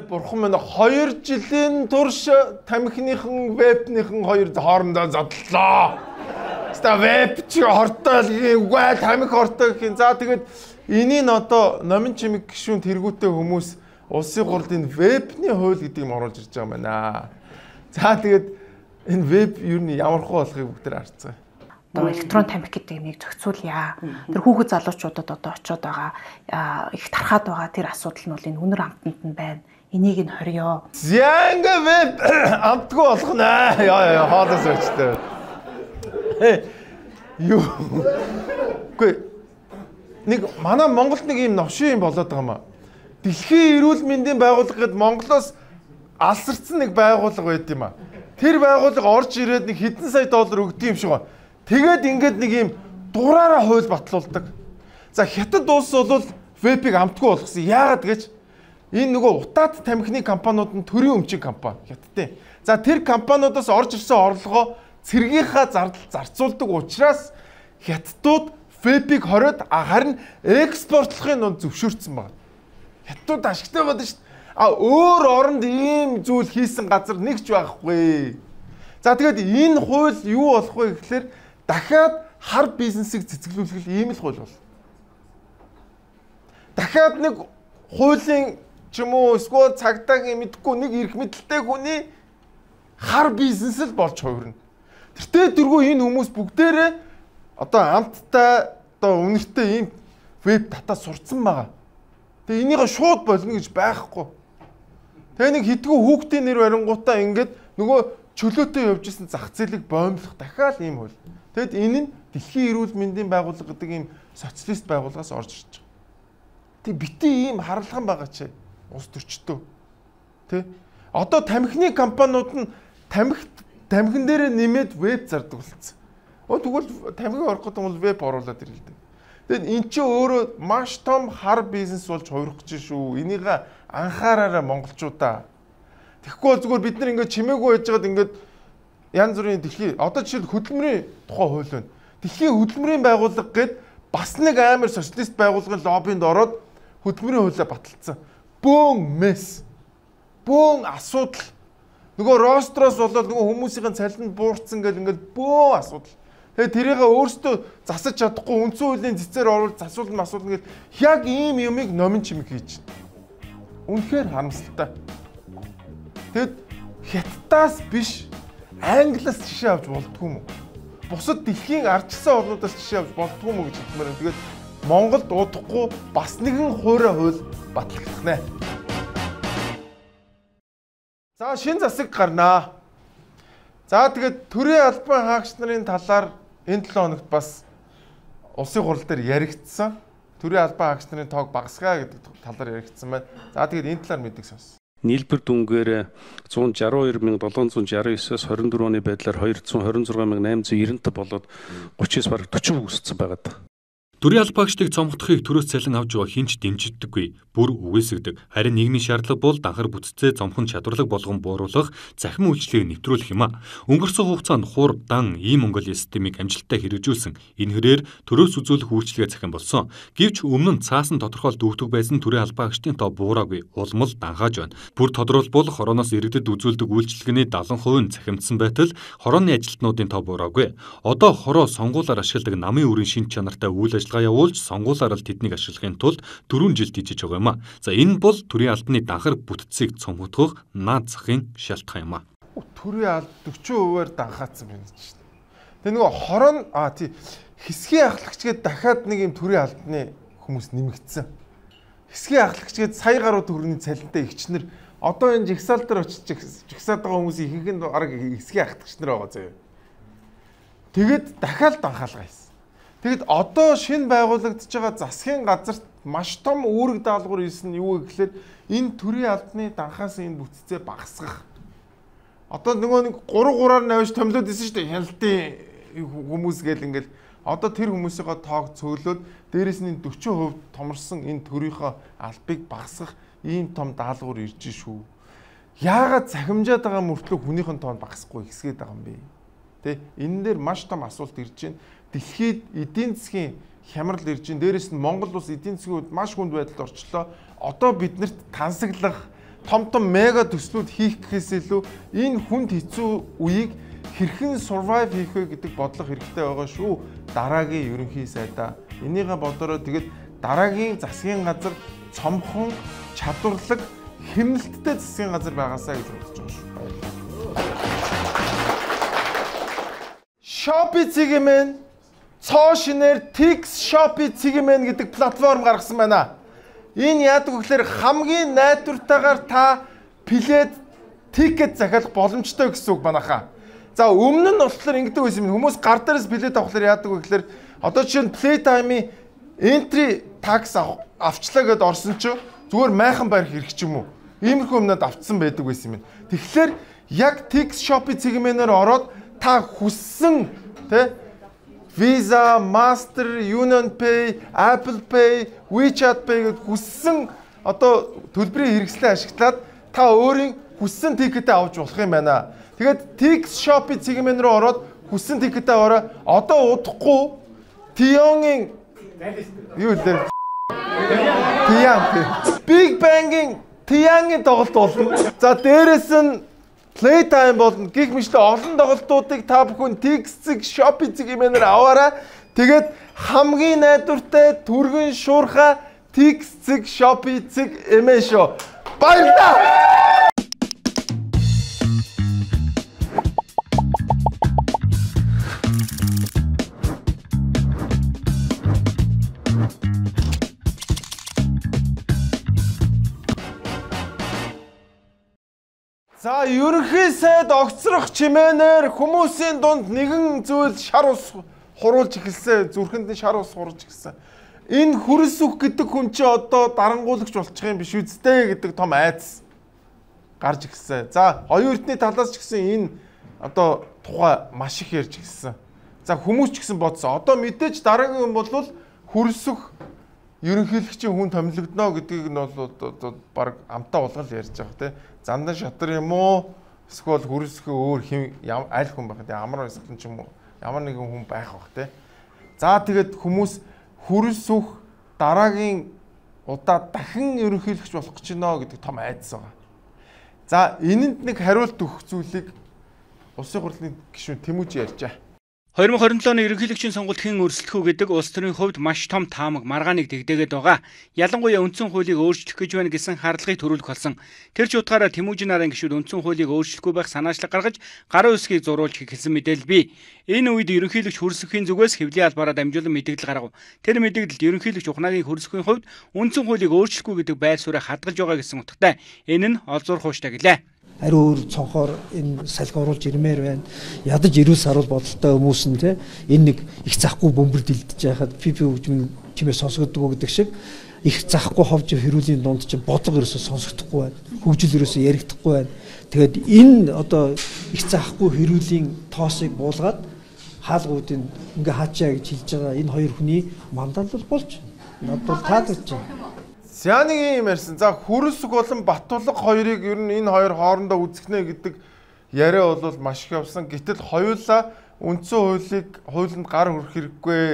Бурхан минь 2 жилийн турш тамхиныхан вебнийхэн хоёр хоорондоо задлаа. Ста веб чи хортой л үгүй тамхи хортой гэх юм. За тэгээд энийг нь одоо номин чимэг гишүүн тэргүүтэй хүмүүс улсын хурлын вебний хууль гэдэг юм оруулж ирж байгаа юм байна. За тэгээд энэ веб юу нь ямар хуу болохыг бүгд тэр харцгаая. Одоо электрон тамхи гэдэг юмыг зохицуулъя. Тэр хүүхэд залуучуудад одоо очиод байгаа их тархаад байгаа тэр асуудал нь бол энэ үнэр амтанд нь байна. Энийг нь хорьё. Зянга веб амтгүй болох нэ. Яа яа хоолоос өчтэй. Юу. Үгүй нэг манай Монголд нэг ийм новшин юм болоод байгаа юм аа. Дэлхийн эрүүл мэндийн байгууллага гээд Монголоос алсарсан нэг байгууллага байд юм аа. Тэр байгууллага орж ирээд нэг хэдэн сая доллар өгдөг юм шиг байна. Тэгээд ингээд нэг ийм дураараа хууль батлуулдаг. За Хятад улс бол вебийг амтгүй болгосон. Яагаад гэж энэ нөгөө утаат тамхины компаниуд нь төрийн өмчийн компани Хятадын. За тэр компаниудаас орж ирсэн орлогоо цэргийнхаа зардал зарцуулдаг учраас Хятадууд вебийг хориод харин экспортлохын дунд зөвшөөрсөн байна. Хятадууд ашигтай байдаг шүү дээ. А өөр оронд ийм зүйл хийсэн газар нэг ч байхгүй. За тэгээд энэ хууль юу болох вэ гэхлээр дахиад хар бизнесийг цэцгэлүүлэх ийм л хууль болно. Дахиад нэг хуулийн ч юм уу эсвэл цагдаагийн мэдхгүй нэг эрх мэдэлтэй хүний хар бизнес л болж хувирна. Тэртээ дөрвөө энэ хүмүүс бүгдээрээ одоо амттай одоо үнэртэй ийм веб татаа сурцсан байгаа. Тэгээ энийг шууд болно гэж байхгүй. Тэгээ нэг хитгэн хүүхдийн нэр барингуудаа ингээд нөгөө чөлөөтэй явж исэн зах зээлийг боомлох дахиад ийм хууль. Тэгэд энэ нь Дэлхийн эрүүл мэндийн байгууллага гэдэг ийм социалист байгууллагаас орж ирж байгаа. Тэг бити ийм харалган байгаа чи улс төрчдөө. Тэ? Одоо тамхины компаниуд нь тамхин дээрээ нэмээд веб зардаг болсон. Тэгвэл тамхи орох гэдэг бол веб оруулаад ирэлдэг. Тэгээд эн чинь өөрөө маш том хар бизнес болж хувирах гэж шүү. Энийг анхаараарай монголчуудаа. Тэгэхгүй зүгээр бид нар ингээд чимээгүй байжгаад ингээд янз бүрийн дэлхий одоо жишээл хөдөлмөрийн тухай хууль байна. Дэлхийн хөдөлмөрийн байгууллага гээд бас нэг амар социалист байгууллагын лоббинд ороод хөдөлмөрийн хуулиа баталцсан. Бөөн мэс. Бөөн асуудал. Нөгөө ростроос болоод нөгөө хүмүүсийн цалин буурсан гэл ингээд бөөн асуудал. Тэгээ тэрийг өөрсдөө засаж чадахгүй үндсэн хуулийн цэцээр оруулж засуулна масуулна гэл яг ийм юмыг номин чимэг хийж байна. Үнэхээр харамсалтай. Тэгэд Хятадаас биш Англиас жишээ авч болдгоо юм уу? Бусад дэлхийн ардчилсан орнуудаас жишээ авч болдгоо юм уу гэж хэлмээр байна. Тэгээд Монголд удахгүй бас нэгэн хуурай хууль батлагдах нэ. За шин засаг гарнаа. За тэгээд төрийн албан хаагч нарын талаар энэ 7 хоногт бас улсын хурал дээр яригдсан. Төрийн албан хаагч нарын тоог багасгаа гэдэг талаар яригдсан байна. За тэгээд энэ талаар мэддэг сонс. Нийлбэр дүнгээр 162,769-өөс 24 оны байдлаар 226,895 болоод 39 бараг 40 өссөн байгаад. Төрийн албаагчдыг цомгдохыг төрөөс цалин авч байгаа хинч дэмжидэггүй, бүр үгүйсгдэг. Харин нийгмийн шаардлага бол данхар бүтцээ зомхон чадварлаг болгон бууруулах, захим үйлчлэгийг нэвтрүүлэх юм а. Өнгөрсөн хугацаанд хур, дан, ийм Монголын системийг амжилттай хэрэгжүүлсэн. Энэ хэрээр төрөөс үзүүлэх үйлчлэгээ захин болсон. Гэвч өмнө нь цаасан тодорхойлт өгдөг байсан төрийн албаагчдын тоо буураагүй, улмал данхааж байна. Бүр тодруулбал хорооноос иргэдэд үзүүлдэг үйлчлэгээний 70% нь захимдсан байтал хорооны ажилтнуудын тоо буураагүй. Одоо хороо сонгуулиар ашигладаг намын үрийн шинж чанартай үйл ажиллагаа явуулж сонгуулиар л тэднийг ашиглахын тулд 4 жил тийжэж байгаа юм а. За энэ бол төрийн албаны данхар бүтцийг цомгдох наад захын шалтгаан юм а. Төрийн алба 40%-аар данхаацсан байна чинь. Тэгээ нөгөө хорон тий хэсгийн ахлагч гээд дахиад нэг юм төрийн албаны хүмүүс нэмэгдсэн. Хэсгийн ахлагч гээд сая гаруй төгрөгийн цалинтай эгчнэр одоо энэ жигсаал дээр очиж жигсаад байгаа хүмүүсийн ихэнх нь арга хэсгийн ахлагч нар байгаа заяа. Тэгээд дахиад данхаалгаа хийсэн. Тэгэд одоо шинэ байгуулагдаж байгаа засгийн газарт маш том үүрэг даалгавар ирсэн нь юу вэ гэхлээр энэ төрийн албаны данхаас энэ бүтцээ багасгах. Одоо нөгөө нэг 3 3-аар навж томлоод исэн шүү дээ. Хяналтын хүмүүс гээл ингээл одоо тэр хүмүүсийнхээ тоог цөөлөөд дээрэс нь 40% томорсон энэ төрийнхөө албыг багасгах ийм том даалгавар ирж шүү. Яагаад захимжаад байгаа мөртлөө хүнийхэн тоон багасахгүй хэсгээд байгаа юм бэ? Тэ энэ дээр маш том асуулт ирж байна. Дэлхийд эдийн засгийн хямрал ирж байна. Дээрээс нь Монгол улс эдийн засгийн хувьд маш хүнд байдалд орчлоо. Одоо биднэрт тансаглах том том мега төслүүд хийх гэхээс илүү энэ хүнд хэцүү үеийг хэрхэн survive хийх вэ гэдэг бодлого хэрэгтэй байгаа шүү. Дараагийн ерөнхий сайдаа энийгээ бодороо тэгээд дараагийн засгийн газар цомхон чадварлаг хэмнэлттэй засгийн газар байгаасаа гэж бодож байгаа шүү. Баярлалаа. Shopee цэгмэн цоо шинээр Tix Shopee цэгмэн гэдэг платформ гаргасан байна. Энэ яадаг вэ гэхээр хамгийн найдвартайгаар та плед тикет захиалах боломжтой гэсэн үг манайхаа. За өмнө нь болохоор ингэдэг байсан юм. Хүмүүс гар дээрээс билет авахлаар яадаг вэ гэхээр одоо жишээ нь Playtime-ийн entry tax авчлаа гэдээ орсон чинь зүгээр майхан барих хэрэг ч юм уу. Иймэрхүү юмнууд автсан байдаг байсан юм. Тэгэхээр яг Tix Shopee цэгмэнээр ороод та хүссэн тэ Visa, Master, Union Pay, Apple Pay, WeChat Pay гэд хүссэн одоо төлбөрийн хэрэгслээ ашиглаад та өөрийн хүссэн тикетээ авч болох юм байна. Тэгээд Tix Shopee цэгмэн рүү ороод хүссэн тикетээ аваарай. Одоо удахгүй Тионгийн юу лээ? Тиан. Big Bang-ийн Тиангийн тоглолт болно. За дээрэс нь Playtime болно. Гэх мэтлээ олон тоглолтуудыг та бүхэн Tix-ийг, Shopee-ийг имэнээр аваарай. Тэгээд хамгийн найдвартай түргэн шуурхай Tix.Shopee.mn шүү. Баярлалаа. За ерөнхий сайд огцрох чимээнээр хүмүүсийн дунд нэгэн зүйл шар ус хуруулж эхэлсэн, зүрхэнд нь шар ус хурж эхэлсэн. Энэ хөрс үх гэдэг хүн чи одоо дарангуулагч болчих юм биш үсттэй гэдэг том айдас гарч эхэлсэн. За оюун эрдний талаас ч гэсэн энэ одоо тухай маш их ярьж эхэлсэн. За хүмүүс ч гэсэн бодсон. Одоо мэдээж дараагийн юм бол хөрс үх ерөнхийлөгчийн хүн томилогдно гэдгийг нь бол баг амтаа улгал ярьж байгаа тийм. Зандан шатар юм уу? Эсвэл хөрсөхөө өөр хин аль хүн байх тийм амар баясгалан ч юм уу ямар нэгэн хүн байх бах тийм. За тэгээд хүмүүс хөрсөх дараагийн удаа дахин ерөнхийлөгч болох гэж байна гэдэг том айдас байгаа. За энэнд нэг хариулт өгөх зүйлийг улсын хурлын гишүүн Тэмүүж ярьжээ. 2027 оны ерөнхийлөгчийн сонгуульд хэн өрсөлдөх үү гэдэг улс төрийн хувьд маш том таамаг маргааныг дэгдээгээд байгаа. Ялангуяа үндсэн хуулийг өөрчлөх гэж байна гэсэн хардлагыг төрүүлэх болсон. Тэр ч утгаараа Тэмүүжин нарын гишүүд үндсэн хуулийг өөрчлөхгүй байх санаачлаг гаргаж гарын үсгийг зуруулж эхэлсэн мэдээлэл бий. Энэ үед ерөнхийлөгч Хөрсөхийн зүгээс хэвлийн албаараа дамжуулан мэдээлэл гаргав. Тэр мэдээлэлд ерөнхийлөгч Ухнаагийн Хөрсөхийн хувьд үндсэн хуулийг өөрчлөхгүй гэдэг байр сууриа хадгалж байгаа гэсэн утгатай. Энэ нь олзуурах ууштай гэлээ. Ариу өөр цонхоор энэ салхи оруулж ирмээр байна. Ядаж эрүүл саруул бодолтой хүмүүс нь те энэ нэг их захгүй бөмбөр дэлдэж байхад пи хөгжмийн чимээ сонсогддгоо гэдэг шиг их захгүй ховж хэрүүлийн дунд чинь бодлого ерөөсөө сонсогдохгүй байна. Хөгжил ерөөсөө яригдахгүй байна. Тэгээд энэ одоо их захгүй хэрүүлийн тоосыг буулгаад хаалгуудын ингээ хаачаа гэж хэлж байгаа энэ хоёр хүний мандал болж надад бол таалагдж байна. За нэг юм ярьсан. За Хөрсөг болон Батулга хоёрыг ер нь энэ хоёр хоорондоо үзэхнэ гэдэг яриа бол маш их явсан. Гэтэл хоёулаа үндсэн хуулийг хуулинд гар хүрэх хэрэггүй.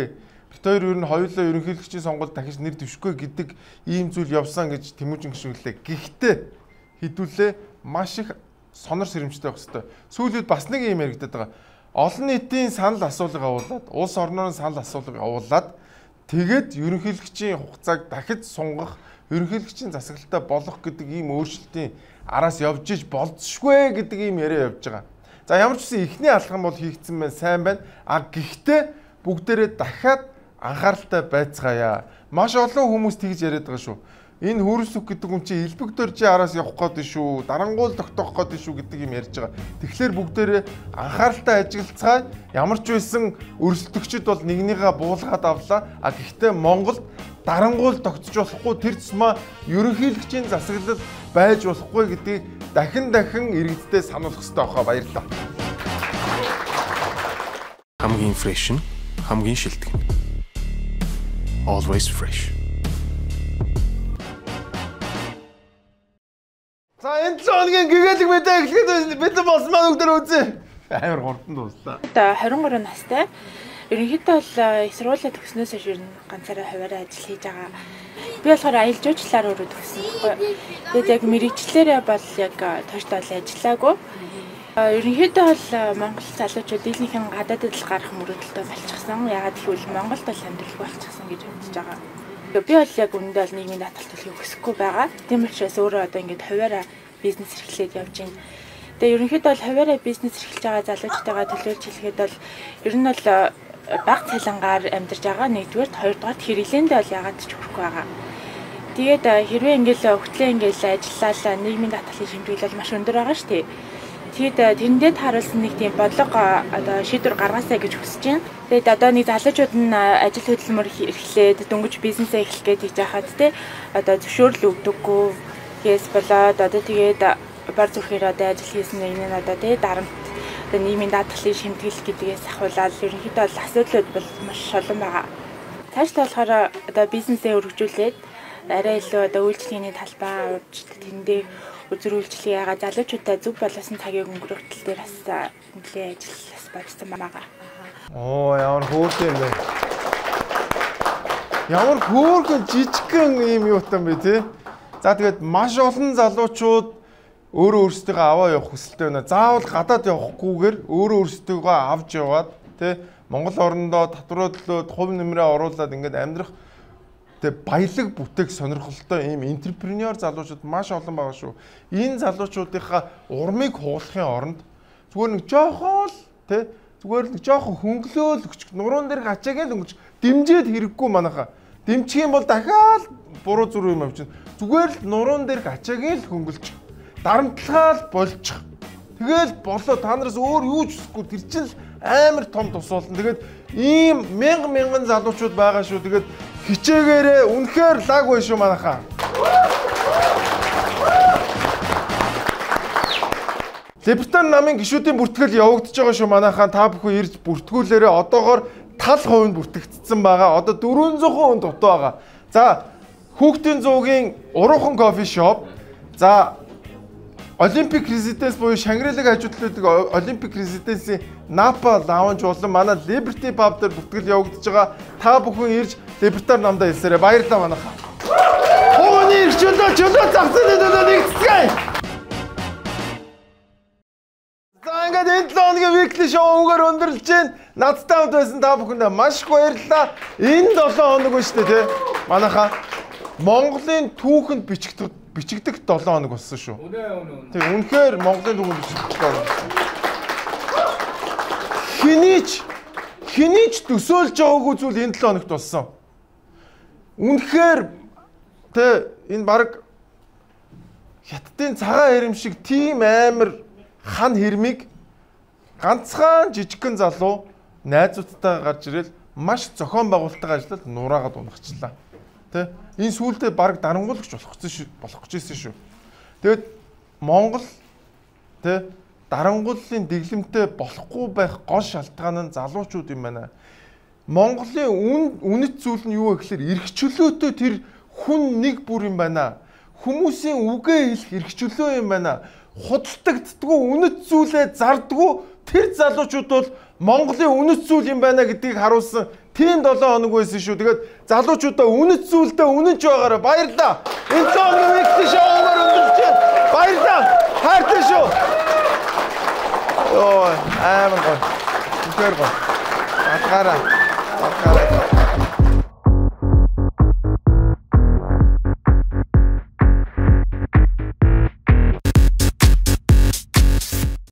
Бид хоёр ер нь хоёулаа ерөнхийлөгчийн сонгуульд дахиж нэр дэвшихгүй гэдэг ийм зүйл явсан гэж Тэмүүжин гишүүн хэллээ. Гэхдээ хэдүүлээ маш их сонор сэрэмжтэй байх хэрэгтэй. Сүүлүүд бас нэг юм яригдаад байгаа. Олон нийтийн санал асуулга явуулаад, улс орноор санал асуулга явуулаад тэгээд ерөнхийлөгчийн хугацааг дахиж сунгах, ерөнхийлөгчийн засаглалтай болох гэдэг ийм өөрчлөлтийн араас явж иж болцшгүй гэдэг ийм яриа явж байгаа. За ямар ч үсэн эхний алхам бол хийгдсэн байна, сайн байна. А гэхдээ бүгдээрээ дахиад анхааралтай байцгаая. Маш олон хүмүүс тэгж яриад байгаа шүү. Энэ Хөрсөг гэдэг хүн чинь элбэг дөржийн араас явах гээд шүү, дарангуул тогтоох гээд шүү гэдэг юм ярьж байгаа. Тэгэхээр бүгдээрээ анхааралтай ажиглацгаая. Ямар ч байсан өрсөлдөгчд бол нэгнийгээ буулгаад авлаа. А гэхдээ Монголд дарангуул тогтож болохгүй, тэр тусмаа ерөнхийлөгчийн засаглал байж болохгүй гэдгийг дахин дахин иргэддээ сануулах хэрэгтэй байхаа. Баярлалаа. Хамгийн fresh нь хамгийн шилдэг нь. Always fresh. За энэ 7 хоногийн гэгээлэг мэдээ эхлэхэд бэлэн болсон маань бүгдээр үзье. Амар хурдан дууслаа. Одоо 23 настай. Ерөнхийдөө бол их сургуулиа төгснөөс хойш ер нь ганцаараа хувиараа ажил хийж байгаа. Би болохоор аялал жуулчлалаар өөрөө төгссөн байхгүй. Тэгээд яг мэрэгчлэрээ бол яг тоош тоол ажиллаагүй. Ерөнхийдөө бол Монгол залуучууд дийлэнхэн гадаадд л гарах мөрөөдөлтөй болчихсон. Яагаад гэвэл Монголд бол амьдралгүй болчихсон гэж бодож байгаа. Би бол яг үүндээ бол нийгмийн даатгал төлөхийг хүсэхгүй байгаа. Тийм учраас өөрөө одоо ингээд хувиараа бизнес эрхлээд явж байна. Тэгээ ерөнхийдөө бол хувиараа бизнес эрхэлж байгаа залуучтайгаа төлөөлж хэлэхэд бол ер нь бол бага цалингаар амьдарч байгаа. Нэгдүгээрт, хоёрдугаарт хэрэглээндээ бол яагаад ч хүрэхгүй байгаа. Тэгээд хэрвээ ингээд хөтлөө ингээд ажиллалаа нийгмийн даатгалын шимтгэл бол маш өндөр байгаа шүү дээ. Тэгээд тэрэндээ тааруулсан нэг тийм бодлого одоо шийдвэр гаргаасай гэж хүсэж байна. Тэгээд одоо нэг залуучууд нь ажил хөдөлмөр эрхлээд дөнгөж бизнесээ эхлэх гээд хийж байхад те одоо зөвшөөрөл өгдөггүй гээс болоод одоо тэгээд бар зүрхээр одоо ажил хийсэн нэг нь одоо те дарамт одоо нийгмийн даатгалын шимтгэл гэдгээс ахуулаад ерөнхийдөө бол асуудлууд бол маш олон байгаа. Цаашдаа болохоор одоо бизнесээ өргөжүүлээд арай илүү одоо үйлчилгээний талбай авч тэрэндээ үзэр үйлчлэгээ ягаа залуучуудаа зөв болоосон цагийг өнгөрөөх тал дээр бас нэлээ ажил бас бодсон байгаа. Оо ямар хөөрхөн юм бэ? Ямар хөөрхөн жижигхэн юм юутан бэ те? За тэгээд маш олон залуучууд өөрөө өөрсдийгөө аваа явах хүсэлтэй байна. Заавал гадаад явахгүйгээр өөрөө өөрсдийгөө авч яваад те Монгол орондоо татвараа төлөөд хувь нэмрээ оруулаад ингээд амьдрах Тэгээ баялаг бүтээх сонирхолтой ийм энтерпренеур залуучууд маш олон байгаа шүү. Энэ залуучуудынхаа урмыг хуулахын оронд зүгээр нэг жоохон л тэ зүгээр л нэг жоохон хөнгөлөөл өгч нуруунд дээр гачаагаа л өнгөж дэмжиж хэрэггүй манайхаа. Дэмжих юм бол дахиад буруу зүрх юм авчихна. Зүгээр л нуруунд дээр гачаагаа л хөнгөлж дарамтлахаа л болчих. Тэгэл болоо та нараас өөр юу ч хүсэхгүй тэр чинь л амар том тус болно. Тэгээд ийм мянга мянган залуучууд байгаа шүү. Тэгээд хичээгээрээ үнэхээр лаг бай шүү манайхаа. Либертан намын гишүүдийн бүртгэл явагдаж байгаа шүү манайхаа. Та бүхэн ирж бүртгүүлээрээ. Одоогоор тал хувь нь бүртгэгдсэн байгаа. Одоо 400 хүн дутуу байгаа. За хүүхдийн зуугийн уруухан кофе шоп. За Olympic Residence буюу Шангрилагийн хажуу талд Olympic Residence-ийн Napa Lounge болон манай Liberty Pub дээр бүртгэл явагдаж байгаа. Та бүхэн ирж Либертар намдаа хэлсээрэй. Баярлалаа манайхаа. Хувийн эрх чөлөө чөлөө зах зээлийн төлөө нэгдэцгээе. За ингээд энэ 7 хоногийн weekly show үүгээр өндөрлөж байна. Надтай хамт байсан та бүхэндээ маш их баярлалаа. Энэ 7 хоног байна шүү дээ, тий. Манайхаа Монголын түүхэнд бичигдэх 7 хоног болсон шүү. Үнэ. Тэг үнэхээр Монголын түүхэнд бичигдэх 7 хоног. Хэний ч төсөөлж байгаагүй зүйл энэ 7 хоногт болсон. Үнэхээр тэ энэ баг Хятадын цагаан хэрэм шиг тийм амар хан хэрмийг ганцхан жижигхэн залуу найзуудтайгаа гарч ирэл маш зохион байгуулалттай ажиллаад нураагаад унахчлаа. Тэ энэ сүүлдээ баг дарангуулагч болох гэж ирсэн шүү. Тэгэд Монгол тэ дарангууллын дэглэмтэй болохгүй байх гол шалтгаан нь залуучууд юм байна. Монголын үнэт зүйл нь юу вэ гэхээр эрх чөлөөтэй тэр хүн нэг бүр юм байна. Хүмүүсийн үгээ хэлэх эрх чөлөө юм байна. Худалдагддаггүй үнэт зүйлээ зардаггүй тэр залуучууд бол Монголын үнэт зүйл юм байна гэдгийг харуулсан тийм 7 хоног байсан шүү. Тэгээд залуучуудаа үнэт зүйлдээ үнэнч байгаарай. Баярлалаа. Энэ 7 хоногийн weekly show-оор өндөрлөж байна. Баярлалаа. Хайртай шүү. Йоо, амар гоё. Үнэхээр гоё. Алгаараа.